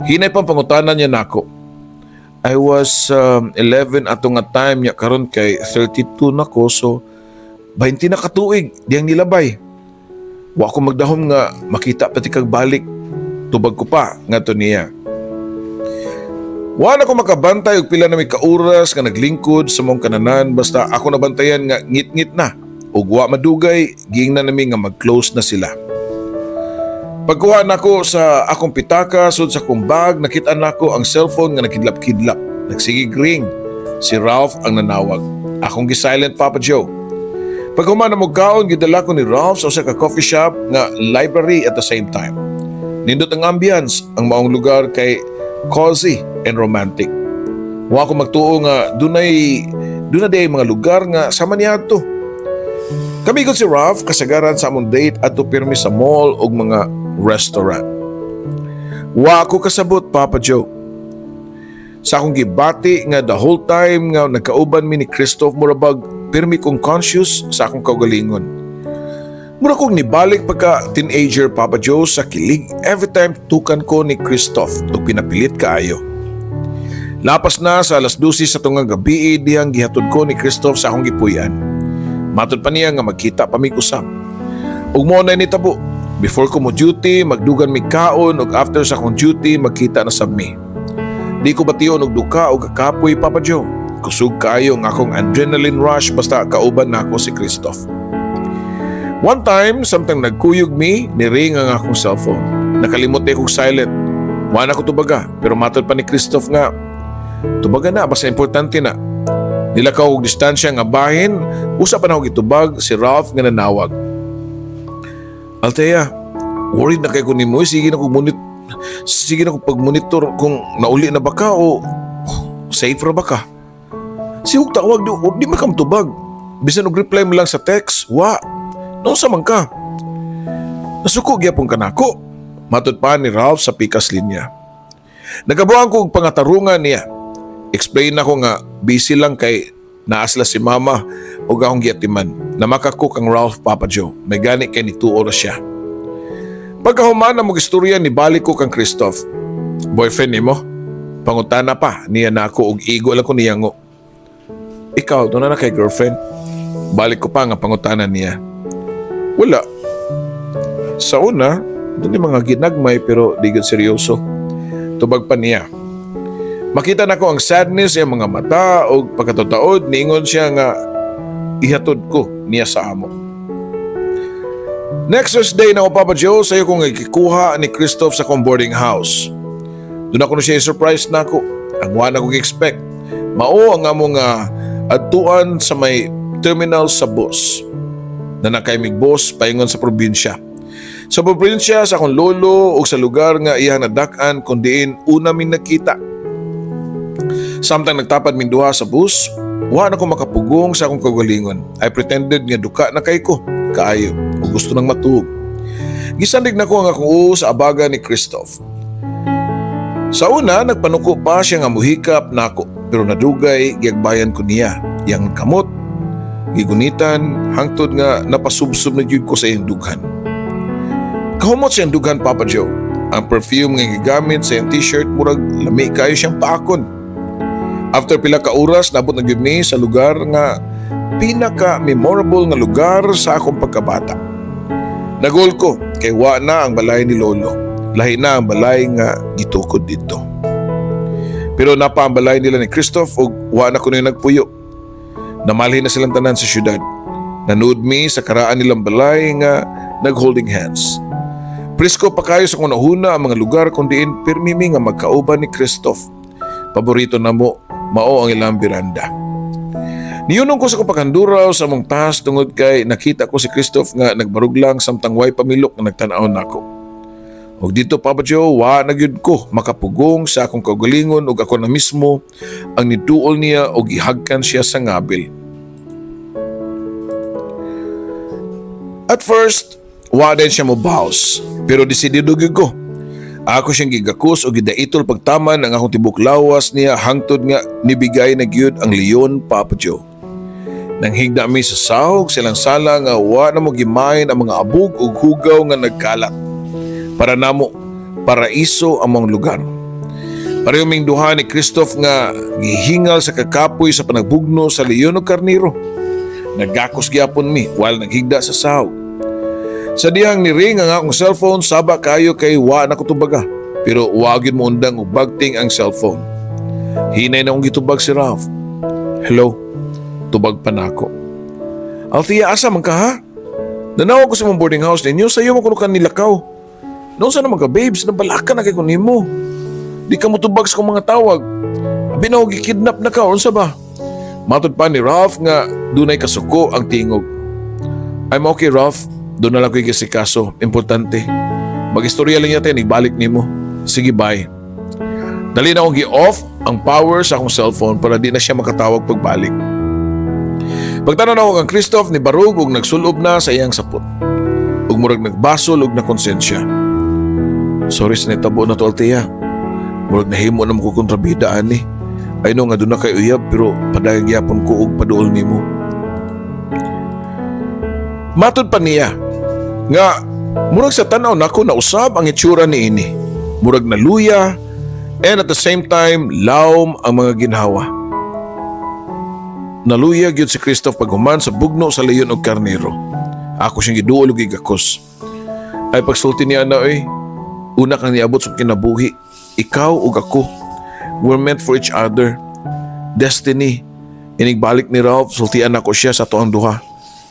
Hinay pang pangutana niya nako. I was 11 ato nga time niya, karon kay 32 na ko, so 20 na katuig diyang nilabay. Wa ko magdahom nga makita pati kag balik. Tubag ko pa ngadto niya. Wa na ko makabantay og pila na mi ka oras nga naglingkod sa mong kananan, basta ako nabantayan nga ngit-ngit na ug wa madugay giingnan nami nga mag-close na sila. Pagkuha nako sa akong pitaka sud sa akong bag, nakita nako ang cellphone nga nakidlap-kidlap. Nagsigig ring. Si Ralph ang nanawag. Akong gi-silent, Papa Joe. Paghuman na kaon, gidala ko ni Ralph sa usa ka coffee shop nga library at the same time. Nindot ang ambience, ang maong lugar kay cozy and romantic. Wa ko magtuo nga dunay duna diay mga lugar nga sama niadto. Kami si Ralph, kasagaran sa among date adto pirmi sa mall ug mga restaurant. Wa ako kasabot, Papa Joe. Sa akong gibati nga the whole time nga nagkauban mi ni Christoph, murabag pirmi kong conscious sa akong kaugalingon. Mura kong nibalik pagka teenager, Papa Joe, sa kilig every time tukan ko ni Christoph ug pinapilit kaayo. Lapas na sa alas 12 sa tungang gabi dihang gihatod ko ni Christoph sa akong gipuy-an. Matod pa niya nga magkita pa mig usab. Ug mo na nitabo. Before ko mo duty, magdugan mig kaon ug after sa akong duty, magkita na sab mi. Di ko bation og duka o kakapoy, Papa Joe. Kusog kaayo ang akong adrenaline rush basta kauban nako si Christoph. One time, samtang nagkuyog mi, ni-ring ang akong cellphone. Nakalimot na kong silent. Wa na ko tubaga, pero matod pa ni Christoph nga tubaga na, basta importante na. Nilakaw og distansya nga bahin, usa pa na akong gitubag, si Ralph nga nanawag. "Althea, worried na kay ko nimo. Sige na ko pag-monitor kung nauli na ba ka o safe ra ba ka. Sige og tawag, di man ka motubag. Bisan og reply mo lang sa text, wa. Naunsa man ka? Nasuko gyapon ka nako," matod pa ni Ralph sa pikas linya. Nagabuang ko og pangatarungan niya. Explain ako nga busy lang kay naasla si mama ug akong giatiman. Namaka ko kang Ralph, Papa Joe. May gani kay nituo ra siya. Pagkahuman na mong istorya, nibalik ko kang Christoph. "Boyfriend nimo?" Pangutana pa niya na ako og igo lang ko niyango. "Ikaw, duna na kay girlfriend?" Balik ko pa nga pangutana niya. "Wala. Sa una, duna mga ginagmay pero di gud seryoso," tubag pa niya. Makita na ko ang sadness sa iyang mga mata o pagkatutaod, niingon siya nga ihatod ko niya sa amo. Next Thursday na ako, Papa Joe, sayo kong ikikuha ni Christoph sa akong boarding house. Doon ako na siya surprise na ako. Ang wa na ko expect. Mao ang among adtuan sa may terminal sa bus. Na nakaimig bus paingon sa probinsya. Sa probinsya sa akong lolo o sa lugar nga iyang nadak-an kung diin una min nagkita. Samtang nagtapad min duha sa bus, wa na ko makapugong sa akong kaugalingon. I pretended nga duka na kay ko, kaayo, o gusto nang matuog. Gisandig na ko ang akong uo sa abaga ni Christoph. Sa una, nagpanuko pa siya nga muhikap nako, pero nadugay giagbayan ko niya. Yang kamot, gigunitan, hangtod nga napasubsob na gyud ko sa iyang dughan. Kahumot sa iyang dughan, Papa Joe. Ang perfume nga gigamit sa iyang t-shirt, murag lami kayo siyang paakon. After pila ka oras, nabot na gyud mi sa lugar nga pinaka-memorable nga lugar sa akong pagkabata. Nagol ko kay wa na ang balay ni Lolo. Lahi na ang balay nga gitukod dito. Pero napa ang balay nila ni Christoph ug wa na kuno nagpuyo. Namalhin na silang tanan sa syudad. Nanood mi sa karaan nilang balay nga nag-holding hands. Presko pa kayo sa kunahuna ang mga lugar kung diin pirmi mi nga magkauban ni Christoph. Paborito na mo, mao ang ilang biranda. Niyunong ko sa kapakanduraw sa among taas tungod kay nakita ko si Christoph nga nagbaruglang samtang way pamilok nga nagtan-aw nako. Ug dito, Papa Joe, wa na gyud ko makapugong sa akong kaugalingon ug ako na mismo ang niduol niya ug gihagkan siya sa ngabil. At first, wa din siya mobaws, pero desidido gyud ko. Ako siyang gigakos o gidaitol pagtaman ang akong tibok lawas niya hangtod nga nibigay na gyud ang leon, Papa Joe. Nanghigda mi sa sahog sa ilang sala nga wa na mo gimain ang mga abog ug hugaw nga nagkalat. Para namo, paraiso among lugar. Pareho ming duha ni Christoph nga gihingal sa kakapoy sa panagbugno sa leon ug karniro. Nagakos gyapon mi while naghigda sa sahog. Sa dihang ni ring ang akong cellphone, saba kayo kay wa na ko tubaga. Pero wa gyud mo undang og bagting ang cellphone. Hinay na akong gitubag si Ralph. "Hello," tubag pa nako. "Althea, asa man ka ha? Nanawag ko sa mong boarding house ninyo, sayo man kuno ka nilakaw. Naunsa naman ka, babes? Nabalaka na kay ko nimo. Di ka mo tubag sa kong mga tawag. Abi na gikidnap na ka, unsa ba?" Matod pa ni Ralph nga dunay kasuko ang tingog. "I'm okay, Ralph. Duna lang ko'y gisikaso. Importante. Mag-istorya lang yata, nagbalik nimo. Sige, bye." Dali na akong gi-off ang power sa akong cellphone para di na siya makatawag pagbalik. Pagtanaw nako kang Christoph, ni barug ug nagsulob na sa iyang sapot. Ug murag nagbasol og nakonsensya. "Sorry sa nitabo na to, Althea. Murag nahimo na mo ko kontrabida ani. I know nga duna kay uyab pero padayon gyapon ko og paduol nimo." Matod pa niya nga murag sa tan-aw nako nausab ang itsura niini. Murag naluya and at the same time lawom ang mga ginhawa. Naluya gyud si Christoph paghuman sa bugno sa leon og karnero. Ako siyang giduol og gigakos. Ay, pagsulti niya na, "Oy, una kang niabot sa kinabuhi. Ikaw ug ako. We're meant for each other. Destiny. Inigbalik ni Ralph, sultian ako siya sa tuang duha."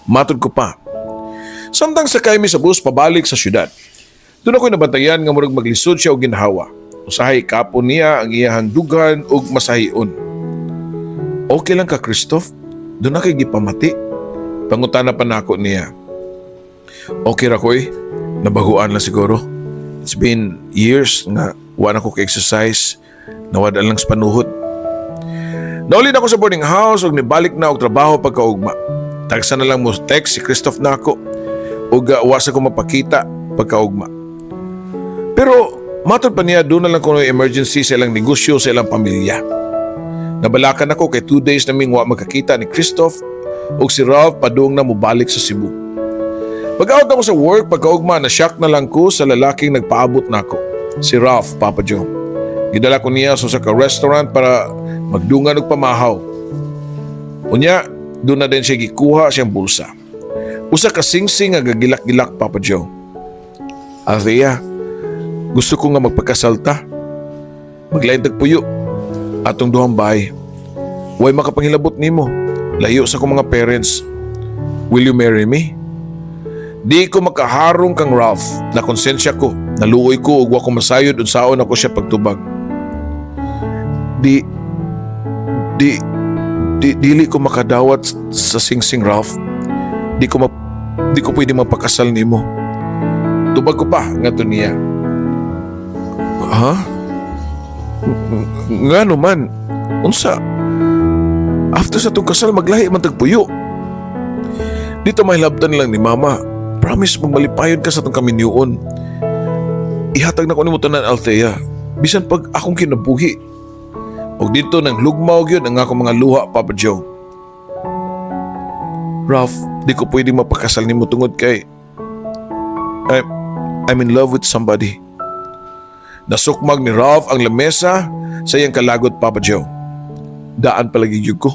Matod ko pa. Samtang sakay mi sa bus pabalik sa syudad, doon ako'y nabantayan nga murag maglisod siya og ginhawa. Usahay kapon niya ang iyahang dughan ug masahion. "Okay lang ka, Christoph? Duna kay gipamati?" Pangutana pa nako niya. "Okay ra ko eh. Nabaguan lang siguro. It's been years nga wa na ko ka-exercise. Nawad lang sa panuhod." Naulin ako sa boarding house ug nibalik na og trabaho pagkaugma. Tagsa na lang mo text si Christoph nako ug wa sa ko mapakita pagkaugma. Pero matod pa niya, duna lang kuno emergency sa ilang negosyo sa ilang pamilya. Nabalakan ako kay 2 days naming wa magkakita ni Christoph ug si Ralph padung na mobalik sa Cebu. Pag-out ako sa work pagkaugma, na shock na lang ko sa lalaking nagpaabot nako. Si Ralph, Papa Joe. Gidala ko niya sa usa ka restaurant para magdungan og pamahaw. Unya, doon na din siya gikuha siyang bulsa. Usa ka singsing nga gagilak-gilak, Papa Joe. "Althea, gusto ko nga magpakasal ta. Maglain tag puyo. Atong duhang bahay. Way makapanghilabot nimo. Layo sa akong mga parents. Will you marry me?" Di ko makaharong kang Ralph. Na konsensya ko. Naluoy ko ug wa ko masayod unsaon ako siya pagtubag. Di dili ko makadawat sa singsing, Ralph. Di ko pwede mapakasal nimo." Tubag ko pa ngadto niya. "Ha? Ngano man? Unsa? After sa atong kasal, maglahi man tagpuyo. Dito mahilabtan lang ni Mama. Promise mong malipayon ka sa atong kaminyoon. Ihatag na ko nimo tanan, Althea. Bisan pag akong kinabuhi." Og dito nang lugmaw gyud ang akong mga luha, Papa Joe. "Ralph, di ko pwede mapakasal nimo tungod kay I'm in love with somebody." Nasukmag ni Ralph ang lamesa sa iyang kalagot, Papa Joe. "Daan palagi gyud ko.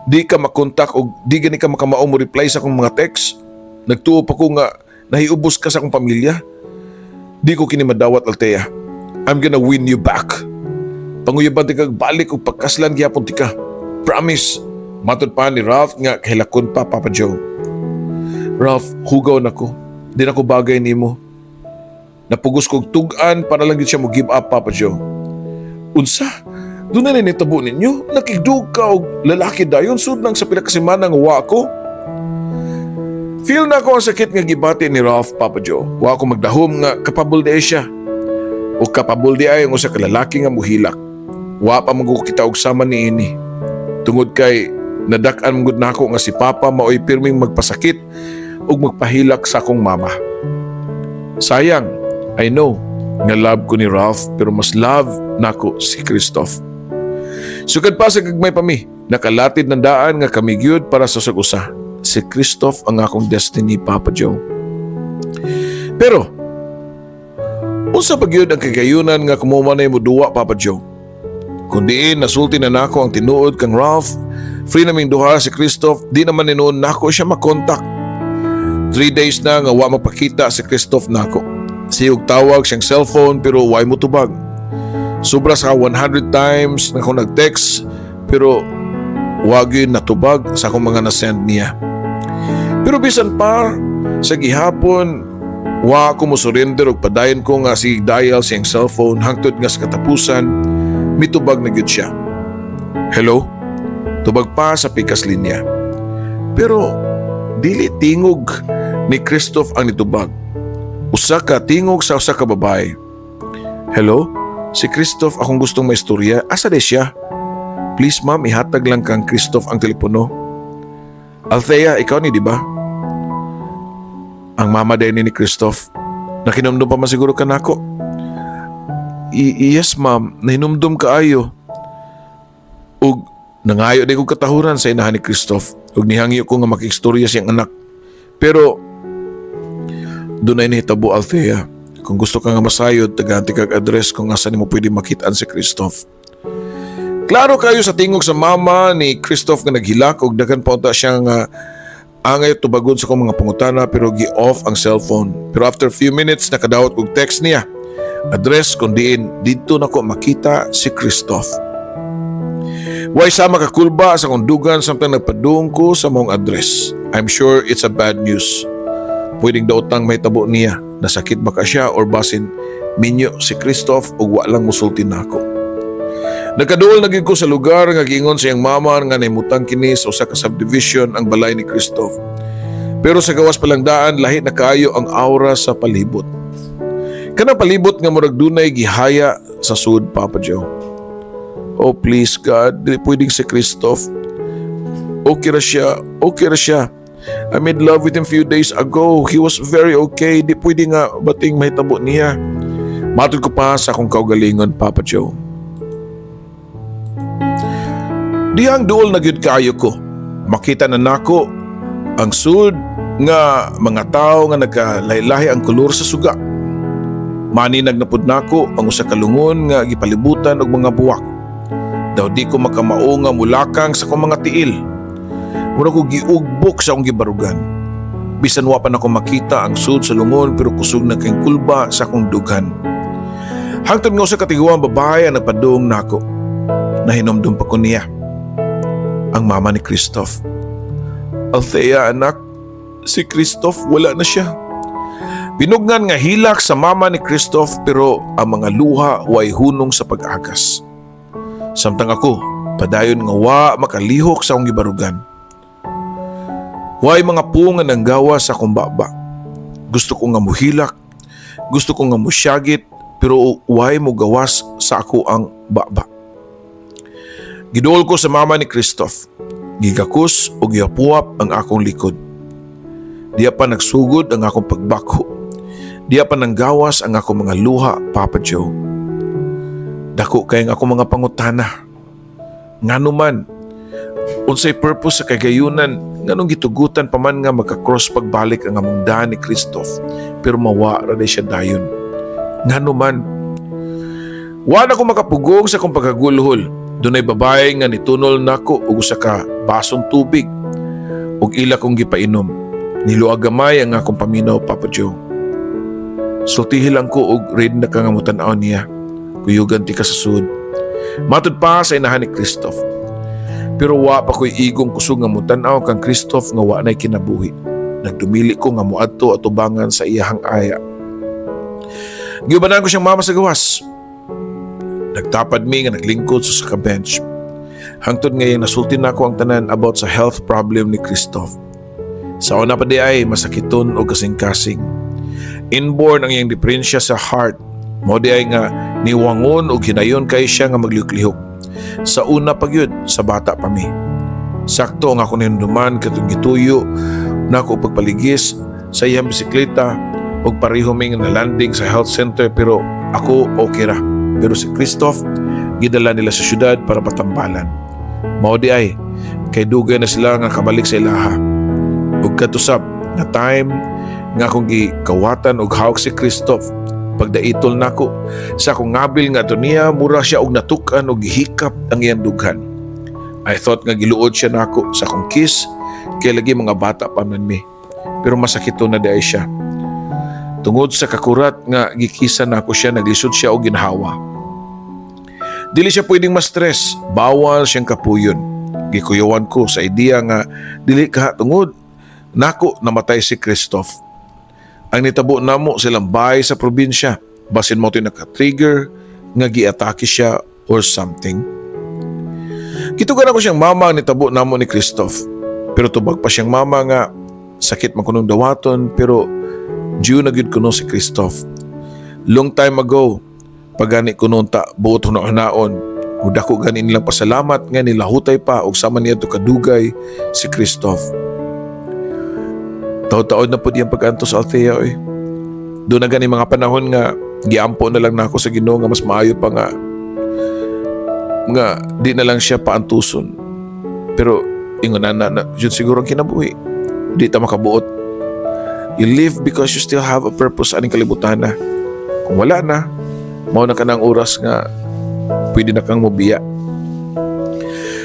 Di ka makontak o di gani ka makamao mo reply sa akong mga text. Nagtuo pa ko nga nahiubos ka sa akong pamilya. Di ko kini madawat, Althea. I'm gonna win you back. Panguyaban tika balik ug pagkaslan gyapon tika. Promise." Matod pa ni Ralph nga kahilakon pa, Papa Joe. "Ralph, hugaw na ko. Di na ko bagay nimo." Napugos kog tug-an para lang gyud siya mo give up, Papa Joe. "Unsa? Duna na nitabo ninyo? Nakigdug ka og lalaki dayon sud lang sa pila ka semana nga wa ko?" Feel na ko ang sakit nga gibati ni Ralph, Papa Joe. Wa ko magdahom nga kapabol di siya. O kapabol di ay ang usa ka lalaki nga muhilak. Wa pa man ko kita og sama niini. Tungod kay nadak-an man gud nako nga si Papa maoy pirming magpasakit ug magpahilak sa akong mama. Sayang, I know nga love ko ni Ralph pero mas love nako si Christoph. Sukad pa sa gagmay pa mi, Nakalatid ng daan nga kami gyud para sa usag usa. Si Christoph ang akong destiny, Papa Joe. Pero, unsa pa gyud ang kagayunan nga kumumanay mo duwa, Papa Joe? Kung diin nasulti na nako ang tinuod kang Ralph, free naming duha si Christoph, di naman ni nako siya makontak. 3 days na nga wa mapakita si Christoph nako. Sigeg tawag siyang cellphone pero way mo tubag. Sobra sa 100 times na ako nag-text pero wa gyud natubag sa akong mga na-send niya. Pero bisan pa sa gihapon, wa ako mo surrender og padayon ko nga sige dial siyang cellphone hangtod nga sa katapusan mitubag na gyud siya. "Hello?" Tubag pa sa pikas linya. Pero dili tingog ni Christoph ang nitubag. Usa ka tingog sa usa ka babae. "Hello? Si Christoph akong gustong maistorya. Asa di siya? Please, ma'am, ihatag lang kang Christoph ang telepono." "Althea, ikaw ni, di ba? Ang mama din ni Christoph. Nakinumdum pa man siguro ka nako." "Yes, ma'am, nahinumdum kaayo." Ug nangayo di ko katahuran sa inahan ni Christoph. Ug nihangyo ko nga makiistorya siyang anak. "Pero dunay nahitabo, Althea. Kung gusto ka nga masayod, tagaan kag address kung asa nimo pwede makitaan si Christoph." Klaro kayo sa tingog sa mama ni Christoph nga naghilak og daghan pa unta siya nga angay tubagon sa akong mga pangutana pero gi-off ang cellphone. Pero after few minutes, nakadawat og text niya. Address kung diin didto nako makita si Christoph. Way sama kakulba sa akong dugan samtang nagpadung ko sa maong address. I'm sure it's a bad news. Pwedeng daotang mahitabo niya. Nasakit baka siya or basin minyo si Christoph ug wa lang musulti nako. Nagkaduol na gyud ko sa lugar nga giingon sa iyang mama nga naimutang kini sa usa ka subdivision ang balay ni Christoph. Pero sa gawas pa lang daan, lahi na kaayo ang aura sa palibot. Kanang palibot nga murag dunay gihaya sa sud, Papa Joe. Oh please God, dili pwedeng si Christoph. Okay ra siya, okay ra siya. I made love with him few days ago. He was very okay. Di pwede nga bating mahitabo niya. Matod ko pa sa akong kaugalingon, Papa Joe. Dihang duol na gyud kaayo ko. Makita na nako ang sud nga mga tao nga nagkalahi-lahi ang kolor sa suga. Maninag na pud nako ang usa ka lungon nga gipalibutan og mga buwak. Daw di ko makamao nga mulakang sa akong mga tiil. Mura ko giugbok sa akong gibarugan. Bisan wa pa nako makita ang sud sa lungon pero kusog na kay kulba sa akong dughan. Hangtod nga usa ka tiguang babae ang nagpadung nako. Nahinomdum pa ko niya. Ang mama ni Christoph. "Althea, anak, si Christoph, wala na siya." Pinugnan nga hilak sa mama ni Christoph pero ang mga luha way hunong sa pag-agas. Samtang ako, padayon nga wa makalihok sa akong gibarugan. Way mga punga ng gawa sa akong baba. Gusto ko nga muhilak, gusto ko nga musyagit, pero way mo gawas sa ako ang baba. Giduol ko sa mama ni Christoph. Gigakus o gihapuap ang akong likod. Diya pa nagsugod ang akong pagbakho. Diya pa nanggawas ang akong mga luha, Papa Joe. Dako kay ang akong mga pangutana. Ngano man, unsay purpose sa kagayunan, nganong gitugutan pa man nga magka-cross pagbalik ang among daan ni Christoph pero mawa ra day siya dayon? Ngano man, wa na ko makapugong sa akong pagkagulhol. Dunay babae nga nitunol nako og usa ka basong tubig ug ila kong gipainom. Niluag gamay ang akong paminaw, Papa Joe. "Sultihi lang ko og ready na ka nga mutan-aw niya. Kuyugan ti ka sa sud." Matod pa sa inahan ni Christoph. Pero wa pa ko'y igong kusog nga mutan-aw kang Christoph nga wa na'y kinabuhi. Nagdumili ko nga muadto atubangan sa iyahang aya. Giubanan ko siyang mama sa gawas. Nagtapad mi nga naglingkod sa usa ka bench. Hangtod ngayon nasulti nako ang tanan about sa health problem ni Christoph. Sa una pa di ay masakiton o kasing-kasing. Inborn ang iyang diferensya sa heart. Mao di ay nga niwangon og hinayon kay siya nga maglihok-lihok. Sa una pa gyud, sa bata pa mi. Sakto ang ako ninduman katong gituyo nako pagpaligis sa iyang bisikleta ug pareho mi nga nalanding sa health center pero ako okay ra. Pero si Christoph, gidala nila sa syudad para patambalan. Mao diay kay dugay na sila nga kabalik sa ilaha. Ug kadto sab nga time nga akong gikawatan og hawak si Christoph, pagdaitol nako sa akong ngabil nga niya, mura siya og natuk-an og gihikap ang iyang dughan. I thought nga giluod siya nako sa akong kiss kay lagi mga bata pa man mi. Pero masakit na diay siya. Tungod sa kakurat nga gikisa nako siya, naglisod siya og ginhawa. Dili siya pwedeng ma-stress, bawal siyang kapuyon. Gikuyawan ko sa ideya nga dili ka tungod nako namatay si Christoph. Ang nitabo namo silang bahay sa probinsya, basin mao to'y naka-trigger nga giatake siya or something. Gitugan ako siyang mama ang nitabo namo ni Christoph. Pero tubag pa siyang mama nga sakit man kunong dawaton, pero due na gyud kuno si Christoph. Long time ago, pagani kuno ta buot huna-hunaon, ug dako gani nilang pasalamat nga nilahutay pa og sama niya to kadugay si Christoph. Taod-taod na pud iyang pag-antos, Althea, oy. Doon na gani mga panahon nga giampo na lang nako sa Ginoo nga mas maayo pa nga di na lang siya paantuson. Pero ingon na na, na yun siguro ang kinabuhi. Di ta makabuot. You live because you still have a purpose aning kalibutan na. Kung wala na, mao na kanang oras nga pwede na kang mobiya.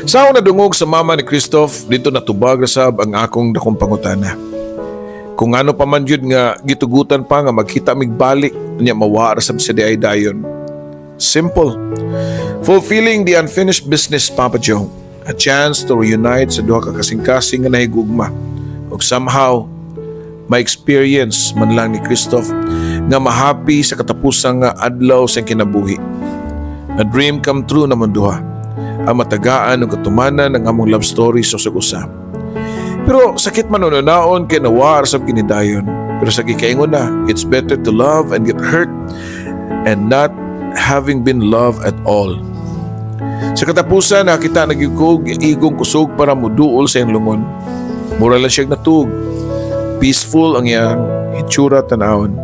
Sa akong nadungog sa mama ni Christoph, dito natubag ra sab ang akong dakong pangutana. Kung ano pa man yun nga gitugutan pa nga magkita mig balik niya, mawa ra sab siya diay dayon. Simple. Fulfilling the unfinished business, Papa Joe. A chance to reunite sa duha ka kasing-kasing nga nahigugma. Ug somehow, ma-experience man lang ni Christoph nga mahappy sa katapusang nga adlaw sa kinabuhi. A dream come true naman duha. Ang matagaan ug katumanan ng among love story sa usag usa. Pero sakit man naon kay nawar sa kinidayon. Pero sa gikaingon na, it's better to love and get hurt and not having been loved at all. Sa katapusan, nakita na gyud ko igong kusog para muduol sa iyang lungon. Mura lang siya natug. Peaceful ang iyang hitsura tanawon.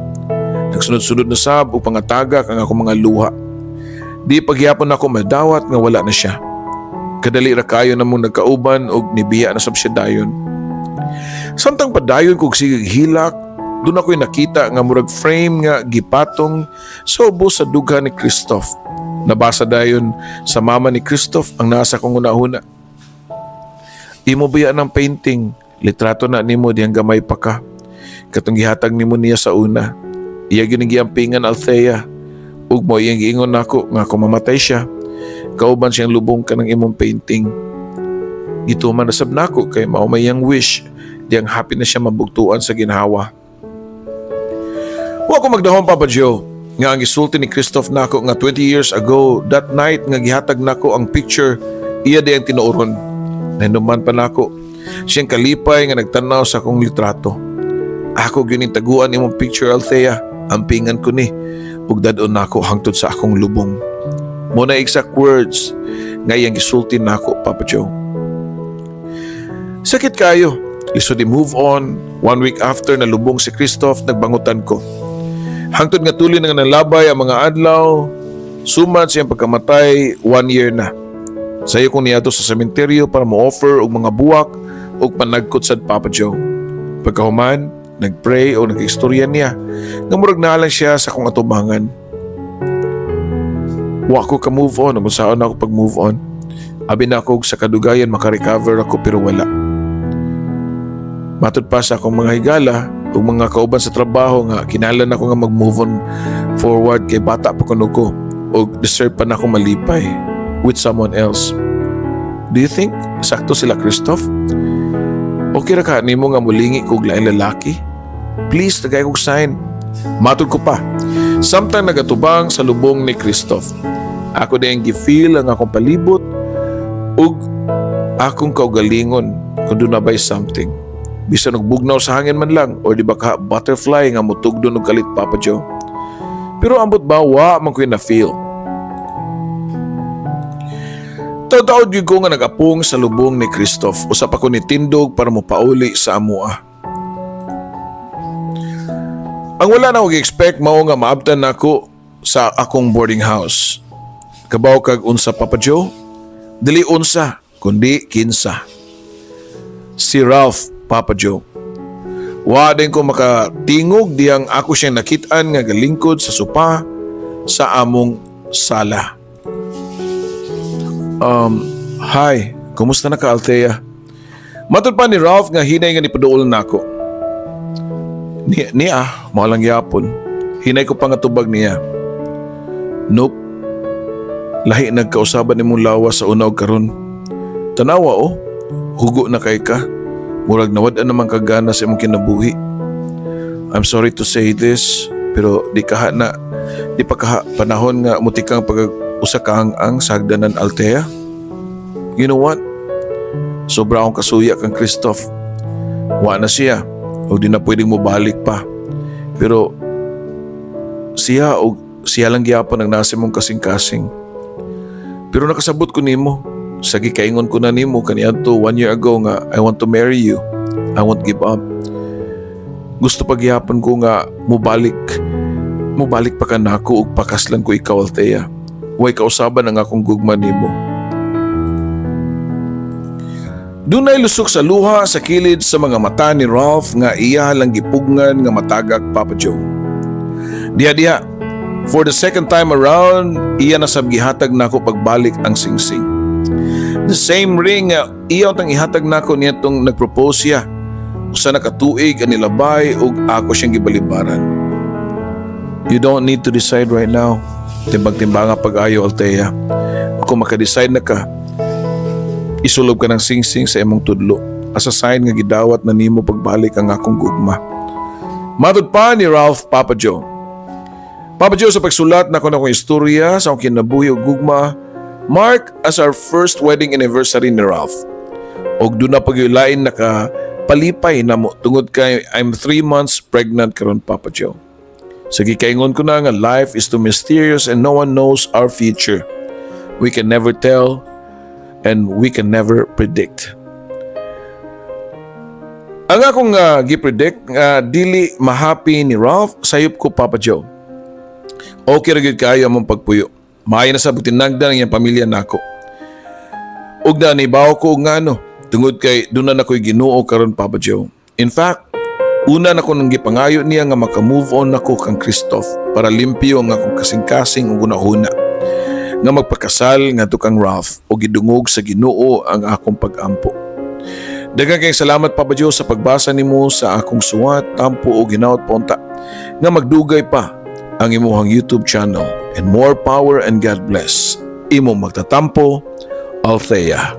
Nagsunod-sunod na sab ug pangatagak ang akong mga luha. Di pagyapon ako madawat nga wala na siya. Kadali ra kayo na mong nagkauban og nibiya na sab siya dayon. Samtang padayon kog sigig hilak, doon ako'y nakita nga murag frame nga gipatong sa ubos sa dughan ni Christoph. Nabasa dayon sa mama ni Christoph ang nasa kong una-una. "Imo ba ng painting? Litrato na nimo diyang gamay pa ka. Katong gihatag nimo niya sa una. Iya gyud giampingan, Althea. Ug mo iyang giingon nako nga kung mamatay siya, kauban siyang lubong ka ng imong painting. Gituman na sab nako kay mao may iyang wish diyang happy na siya mabugtuan sa ginhawa." Wa ko magdahom, Papa Joe, nga ang gisulti ni Christoph nako nga 20 years ago, that night nga gihatag nako ang picture, iya di ang tinuoron. Nahinuman pa nako siyang kalipay nga nagtanaw sa akong litrato. "Ako gyud taguan imong picture, Althea. Ampingan ko ni ug dad-on nako hangtod sa akong lubong." Mo na exact words nga iyang gisulti nako, Papa Joe. Sakit kayo. Lisod i-move on. One week after nalubong si Christoph, nagbangutan ko. Hangtod nga tuloy nga nalabay ang mga adlaw, suman siyang pagkamatay, one year na. Sayo kong niadto sa sementeryo para mo-offer og mga buwak ug panagkot sad, Papa Joe. Pagkahuman, nagpray o nag-istorya niya nga murag naa lang siya sa akong atubangan. Wa ko ka move on kung saan ako pag move on. Abi na ako sa kadugayan maka-recover ako, pero wala. Matud pa sa akong mga higala ug mga kauban sa trabaho nga kinahanglan ako nga mag-move on forward kay bata pa kuno ko ug deserve pa na ako malipay with someone else. Do you think sakto sila Christoph? Okay ra ka nimo nga mulingi kog laing lalaki? Please, tagay kog sign. Matud ko pa, samtang nagatubang sa lubong ni Christoph, ako diyang gi-feel ang akong palibot ug akong kaugalingon kung doon na ba'y something. Bisan og bugnaw sa hangin man lang or di ba ka butterfly nga mutugdon og kalit, Papa Joe. Pero ambot ba, wa man ko'y na-feel. Taod-taod gyud ko nga nag-apong sa lubong ni Christoph. Usap ako ni tindog para mopauli sa amua. Ang wala na ako expect mao nga maabtan nako sa akong boarding house. Kabaw kag unsa, Papa Joe? Dili unsa, Kundi kinsa? Si Ralph, Papa Joe. Wa din ko makatingog diyang ako siyang nakitaan nga galingkod sa sopa sa among sala. "Hi, kumusta na ka, Althea?" Matod pa ni Ralph nga hinay nga nipaduol nako. Ni, niya, mao lang yapon. Hinay ko pa nga tubag niya. "Nope. Lahi nagkausaban nimong lawas sa una og karon. Tanawa oh, hugo na kay ka. Murag nawad-an naman ka gana sa imong kinabuhi. I'm sorry to say this, pero di kaha na di pa kaha panahon nga mutikang pag usa ka ang sa hagdanan, Althea. You know what? Sobra akong kasuya kang Christoph. Wa na siya o di na pwedeng mobalik pa. Pero siya o siya lang gyapon ang nasa mong kasing-kasing. Pero nakasabot ko nimo. Sa gikaingon ko na nimo kaniadto one year ago nga I want to marry you. I won't give up. Gusto pa gyapon ko nga mobalik pa ka nako ug pakaslan ko ikaw, Althea. Way kausaban ang akong gugma nimo." Dunay lusok sa luha sa kilid sa mga mata ni Ralph nga iya lang gipugngan nga matagak, Papa Joe. Diha diha, for the second time around, iya na sab gihatag nako pagbalik ang singsing. The same ring nga iya tang ihatag nako niyatong nagpropose siya. Usa na ka tuig ang nilabay ug ako siyang gibalibaran. "You don't need to decide right now. Timbang-timbanga pag-ayo, Althea. Kung maka-decide na ka, isulob ka ng singsing sa imong tudlo as a sign nga gidawat na nimo pagbalik ang akong gugma." Matod pa ni Ralph, Papa Joe. Papa Joe, sa pagsulat na ko na akong istorya sa akong kinabuhi ug gugma, mark as our first wedding anniversary ni Ralph. Og duna pa lain naka palipay na mo tungod kay I'm 3 months pregnant karon, Papa Joe. Sa gikaingon ko na nga life is too mysterious and no one knows our future. We can never tell and we can never predict. Ang akong gi-predict nga dili mahappy ni Ralph, sayop ko, Papa Joe. Okay ra gyud kaayo among pagpuyo. Maayo na sa tinagdan ang iyang pamilya nako. Ug na nibaw ko ngano tungod kay duna na ko'y Ginoo karon, Papa Joe. In fact, una na ko nang gipangayo niya nga maka-move on nako kang Christoph para limpyo ang akong kasing-kasing ug hunahuna nga magpakasal ngadto kang Ralph o gidungog sa Ginoo ang akong pag-ampo. Daghang kayong salamat, Papa Joe, sa pagbasa nimo sa akong suwat, tampo o ginaot ponta nga magdugay pa ang imuhang YouTube channel and more power and God bless. Imong magtatampo, Althea.